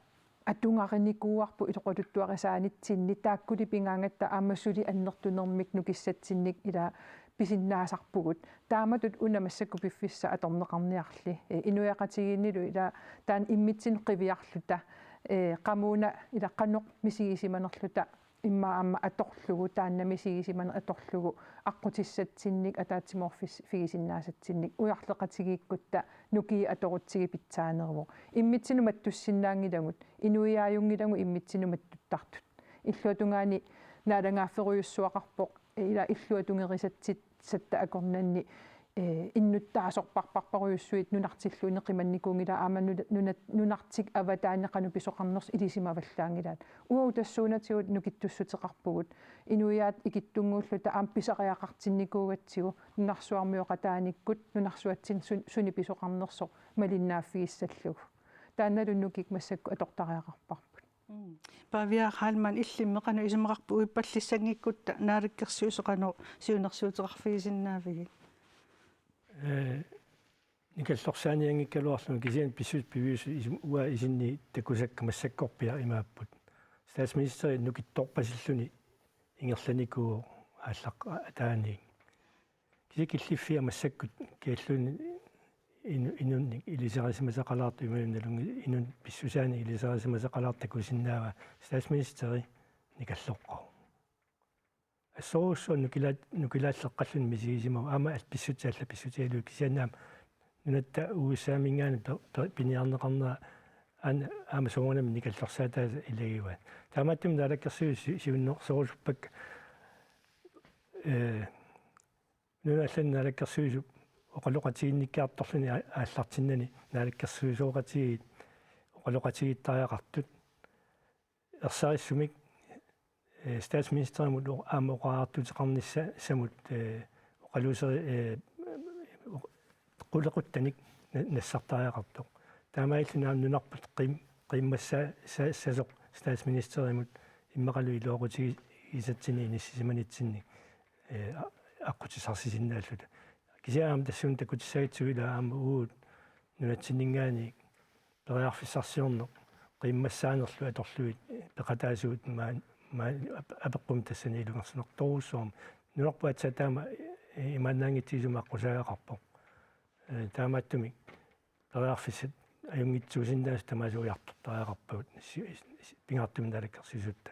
atugarinikuuarput ilaquttuarisaanitsinni, taakkuli pigaangatta aamma suli annertunermik nukissatsinnik ila pisinnaasarpugut. Taamatut una massakkut piffissaq atorneqarniarli. Eh, inuiaqatigiinnilu ila taanna immitsinnut qiviarluta, eh, qamuuna ila qanoq misigisimanerluta immaqa aamma atorlugu, taanna misigisimaneq atorlugu, aqqutissatsinnik, ataatsimoorfis-, -figisinnaasatsinnik, ujarleqatigiikkutta nukiit atorutsigit pitsaaneruvoq. Immitsinnut mattussinnaanngilagut, inuiaajunngilagut immitsinnut mattuttartut. Illuatungaani naalagaafferujussuaqarpoq, ila illuatungerisatsitta akornanni, eh, innuttaasorparparparujussuit nunartilluunniit qimannikuunngilaa, aamma nuna-, nuna-, nunartik avataani qanoq pisoqarnersoq ilisimavallaanngilaat. Uagut tassuunatigut nukittussuteqarpugut. Inuiaat ikittunnguulluta aamma pisariaqartinnikuugatsigu nunarsuarmioqataanikkut nunarsuatsinni sun-, sunik pisoqarnersoq malinnaaffigissallugu. Taannalu nukik massakkut atortariaqarparput. Mm. Pavia Heilmann, illimmi qanoq isumaqarpit uippallissanngikkutta naalakkersuisoq qanoq siunnersuuteqarfigisinnaavigit? Eh, nikallorsaanianngikkaluarlunga kisianni pissutsit piviusut isum-, uanga isinni takusakka massakkorpiaq imaapput. Statsministeri nukittorpasilluni ingerlanikuuvoq aallaq-, ataaniit. Kisianni killiffia massakkut kialluunniit inu-, inunnik ilisarisimasaqalaartoq imaluunniit nalunngilaq inunnik pissusaanik ilisarisimasaqalaartoq takusinnaavaa statsministeri nikalloqqavoq. Assorujussuaq nukilaat-, nukilaalleqqalluni misigisimavoq aamma al-, pissutsit allat pissutigalugit kisianni aamma nunatta U S A-minngaanniit pe-, pe-, piniarneqarnera aamma, aamma soorunami nikallorsaataasa ilagivaat. Taamaattumik naalakkersuisut si-, siunnersorusuppakka, eh, Nunat allanut naalakkersuisup oqaloqatiginnikkiartorluni a-, aallartinnani naalakkersuisooqatigiit oqaloqatigiittariaqartut ersarissumik, eh, statsministerimut o-, aamma oqariartuuteqarnissamut, eh, oqaluuseri-, eh, oq-, qulequttanik na-, nassartariaqartoq. Taamaalilluni aamma nunarput qiim-, qiimmassaa-, sa-, sasoq statsministerimut immaqalu iluaqutigisatsinnut inissisimanitsinni, eh, a-, aqqutissarsisinnaalluni. Kisianni aamma tassuuna takutissagatsigu ila aamma uagut nunatsinninngaanniit periarfissarsiorneq qiimmassaanerlu atorlugit peqataasugut maan-, maan-, ap-, apeqqummi tassani ilungersunartorujussuarmik. Nunarput aatsaat taama, eh, imaannaanngitsoq isumaqqusaagaqarpoq. Eh, taamaattumik periarfissat ajunngitsuusinnaasut tamaasa ujartortariaqarpagut si-, si-, pingaartumik naalakkersuisutta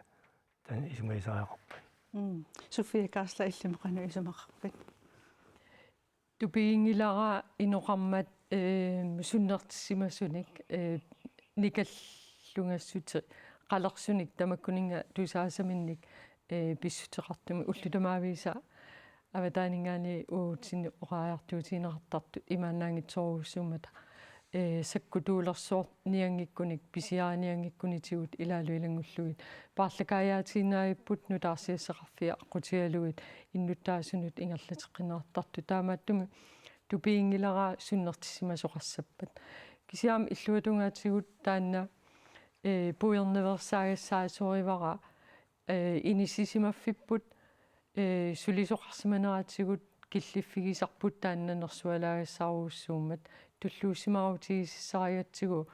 taanna isumagisariaqarput. Mm. Sofie Carsten, illimmi qanoq isumaqarpit? Tupiginngilara inoqarmat, eh, sunnertissimasunik, eh, nikallungassuteqalersunik tamakkuninnga tusaasaminnik, eh, pissuteqartumik ullut tamaaviisa avataaninngaanniit uatsinnut oqariartuutigineqartartut imaannaanngitsorujussuummata, eh, sakkutuulersoornianngikkunik pisiarinianngikkunitigut ilaalu ilanngullugit paarlakaajaatiinnaavipput nutaarsiassaqarfiit aqqutigalugit innuttaasunut ingerlateqqinneqartartut. Taamaattumik tupiginngilara sunnertissimasoqassappat. Kisianni illuatungaatigut taanna, eh, puiornaveersaagassaasorivaara, eh, inissisimaffipput, eh, sulisoqarsimaneratigut killiffigisarput taanna nersualaagassaarujussuummat tulluussimaarutigisassarigatsigu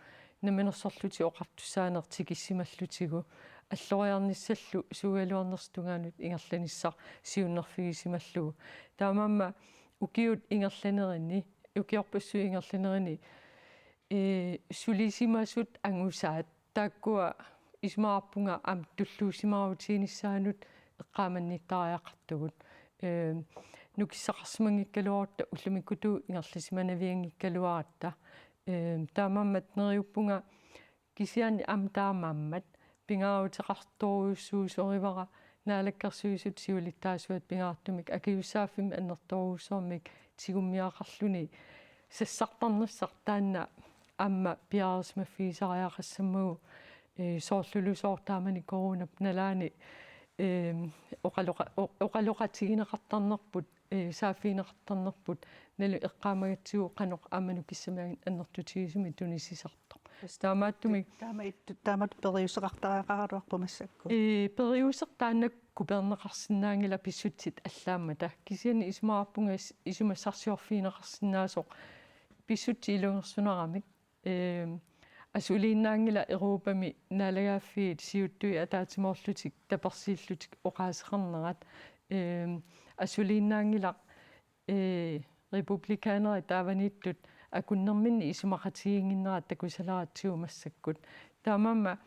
Namminersorlutik Oqartussaaneq tikissimallutigu alloriarnissallu suugaluarnersut tungaanut ingerlanissaq siunnerfigisimallugu. Taamaammat ukiut ingerlanerini, ukiorpassuit ingerlanerini, eh, sulisimasut angusaat taakkua isumaqarpunga aamma tulluussimaarutiginissaannut eqqaamannittariaqartugut. Eh, nukissaqarsimanngikkaluarutta ullumikkutut ingerlasimanavianngikkaluaratta. Eh, taamaammat neriuppunga kisianni aamma taamaammat pingaaruteqartorujussuusorivara Naalakkersuisut siulittaasuat pingaartumik akisussaaffimmik annertoorujussuarmik tigummiaqarluni sassartarnissaq taanna aamma piareersimaffigisariaqassammagu, eh, soorlulusooq taamani coronap nalaani, eh, oqaloqa-, o-, oqaloqatigineqartarnerput, eh, saaffigineqartarnerput nalunngilaq eqqaamagatsigu qanoq aamma nukissamik annertutigisumik tunisisartoq. Taamaattumik. Taama ittu-, taamatut periuseqartariaqaraluarpoq massakkut. Ee, periuseq taanna kuperneqarsinnaanngilaq pissutsit allaammata. Kisianni isumaqarpunga is-, isumassarsiorfigineqarsinnaasoq pissutsit ilungersunaramik. Ee, asuliinnaanngilaq Europami naalagaaffiit siuttuit ataatsimoorlutik tapersiillutik oqaaseqarnerat. Ee, asuliinnaanngilaq, ee, republikanerit taavaniittut akunnerminni isumaqatigiinnginnerat takusaleratsigu massakkut. Taamaammat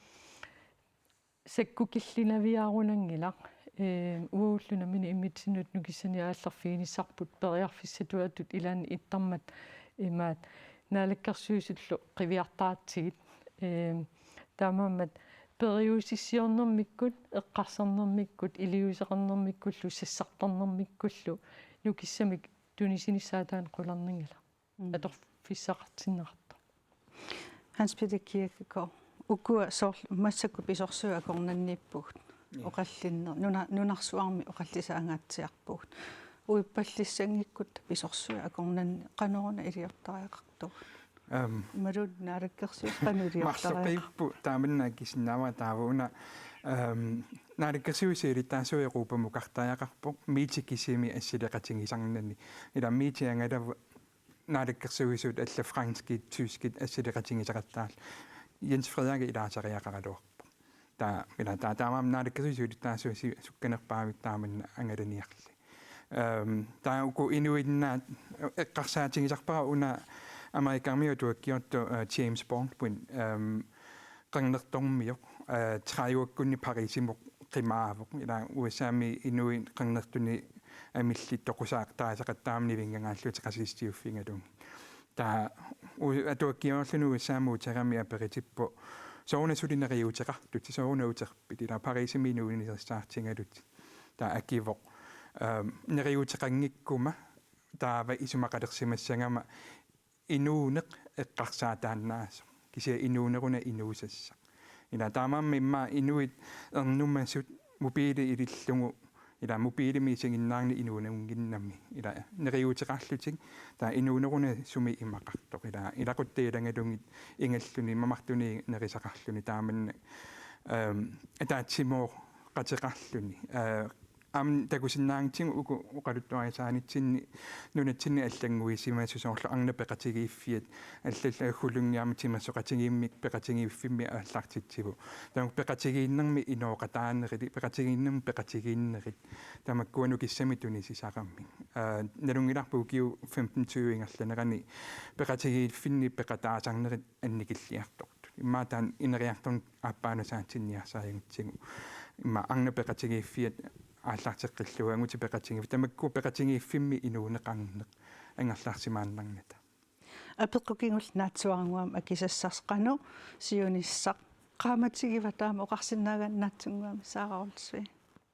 sakkukillinaviarunanngilaq, ee, uagullu nammineq immitsinnut nukissanik aallerfiginissarput periarfissatuatut ilaanni ittarmat imaat Naalakkersuisullu qiviartaratsigit, ee, taamaammat periusissiornermikkut, eqqarsarnermikkut, iliuuseqarnermikkullu, sassartarnermikkullu nukissamik tunisinissaa taanna qularnanngilaq. Mm. Atorfissaqartinneqartoq. Hans Peter Kirkegaard, ukua soorlu massakkut pisorsuit akornanniippugut. Joo. Oqallinner-, nuna-, nunarsuarmi oqallisaangaatsiarpugut. Uippallissanngikkutta pisorsuit akornanni qanoruna iliortariaqartugut? Aam. Imaluunniit Naalakkersuisut qanoq iliortariaqarput? Marloqiippoq taamannak akisinnaavara taava una, aam, Naalakkersuisut siulittaasuat Europamukartariaqarpoq, MIT-i kisimi assileqatigisarnani. Ila MIT-i angalavoq Naalakkersuisut allat franskit, tyskit assileqatigisaqattaarlugit. Jens Frederik ilaasariaqaraluarpoq. Taava, ila taava taamaammat Naalakkersuisut siulittaasuat si-, sukkanerpaavik taamannak angalaniarli. Ehm, taava uku inuinnaat eqqarsaatigisarpara una Amerikarmiut atuakkiortut, eh, James Bond, ehm, qernertormioq, eh, tredive-kkunni Parisimut qimaavoq. Ila U S A-mi inuit qernertunik amillit toqusaaq taasaqattaarami nivinngaangaalluni qasisitiuffigalugit. Taava u-, atuakkiorluni U S A-mut uterami aperitippoq: Sooruna suli neriuuteqartutit, sooruna uterpit? Ila Parisimi inuunissaartigalutit. Taava akivoq: Ehm, neriuuteqanngikkuma taava isumaqalersimassagama inuuneq eqqarsaataannaasoq. Kisianni inuuneq una inuusassaq. Ila taamaammat immaqa inuit ernumasut mobiili ilillugu ila mobiilimik isiginnaarnani inuunavinnginnami. Ila neriuuteqarlutik taava inuuneq una sumi imaqartoq. Ila ilaquttat ilagalugit ingalluni mamartunik nerisaqarluni taamannak, ehm, ataatsimooqateqarluni. Eh, aamma takusinnaanngitsigut uku oqaluttuarisaanitsinni nunatsinni allannguisimasut soorlu arnat peqatigiiffiat allallu aggullunniarmi timersoqatigiimmik peqatigiiffimmi aallartitsivoq. Tamakku peqatigiinnermi inooqataanerit, peqatigiinnermi peqatigiinnerit. Tamakkua nukissamik tunisisaramik. Eh, nalunngilarput ukiut femten tyve ingerlanerani peqatigiiffinni peqataasarnerit annikilliartortut. Immaqa taanna ineriartorneq aappaanut saatsinniarsarigatsigu. Immaqa arnat peqatigiiffiat aallarteqqilluagutsigu peqatigiiffik. Tamakku peqatigiiffimmi inuuneqarneq angerlarsimaannarnata. Apeqqut kingulleq naatsunnguamik akisassarsi qanoq siunissaq qaamatigiva taama oqarsinnaagaanni naatsunnguamik Sara Olsvig.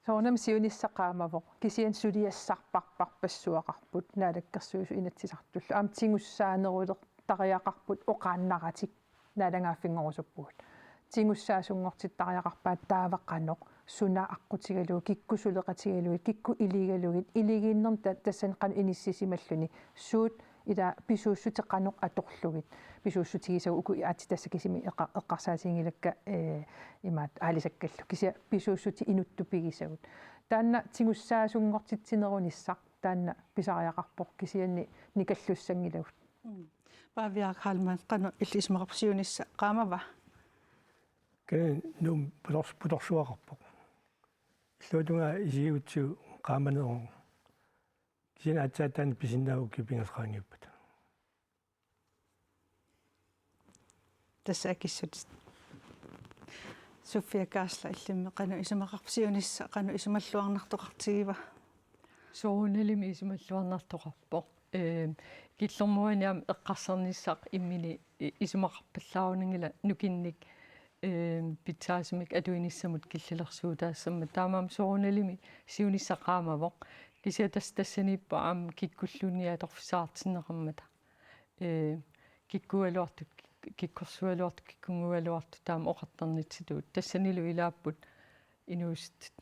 Soorunami siunissaq qaamavoq, kisianni suliassarparparpassuaqarput Naalakkersuisut Inatsisartullu. Aamma tigussaanerulertariaqarput oqaannaratik naalagaaffinngorusuppugut. Tigussaasunngortittariaqarpaat taava qanoq, suna aqqutigalugu, kikkut suleqatigalugit, kikkut iligalugit, iligiinnermi ta-, tassani qanoq inissisimalluni, suut ila pisuussutit qanoq atorlugit, pisuussutigisagut uku aatsitassat kisimik eqqa-, eqqarsaatiginngilakka, eh, imaattoq aalisakkallu. Kisianni pisuussutit inuttupigisagut. Taanna tigussaasunngortitsinerunissaq, taanna pisariaqarpoq kisianni nikallussanngilagut. Mm. Pavia Heilmann, qanoq illit isumaqarpa siunissaq qaamava? Kisianni Nuummi putors-, putorsuaqarpoq. Illuatungaa isigigutsigu qaamaneruvoq. Kisianni aatsaat taanna pisinnaavoq ukiut pingasut qaangiuppata. Tassa akissutit. Sofia Geisler, illimmi qanoq isumaqarpa siunissaq, qanoq isumalluarnartoqartigiva? Soorunalimi isumalluarnartoqarpoq. Ehm, Killormuani aamma eqqarsarnissaq imminut i-, isumaqarpallaarunanngilaq nukinnik, ehm, pitsaasumik atuinissamut killilersuutaassammat. Taamaammat soorunalimi siunissaq qaamavoq. Kisianni tassa tassaniippoq aamma kikkulluunniit atorfissaqartinneqarmata. Ee, kikkuugaluartut, kik-, kikkorsuugaluartut, kikkunnguugaluartut taama oqartarnitsitut. Tassanilu ilaapput inuusuttut.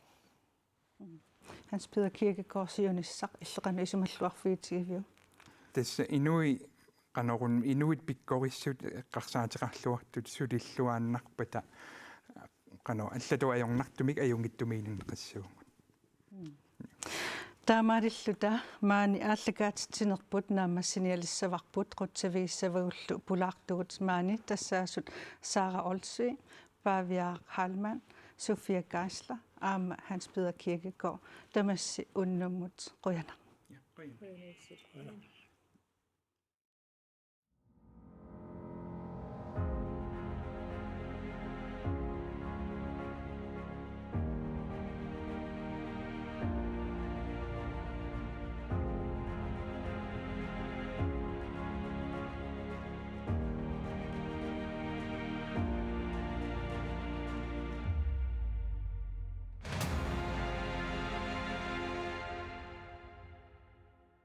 Hans Peter Kirkegaard, siunissaq illit qanoq isumalluarfigitigiviuk? Tassa inuit qanoruna, inuit pikkorissut eqqarsaateqarluartut sulilluaannarpata qanoq allatut ajornartumik ajunngitsumiinneqassagut. Taamaalilluta maani aallakaatitsinerput naammassinialissavarput qutsavigissavagullu pulaartugut, maani tassaasut Sara Olsvig, Pavia Heilmann, Sofia Geisler aamma Hans Peter Kirkegaard, tamassi unnummut qujanaq. Ja, qujanaq.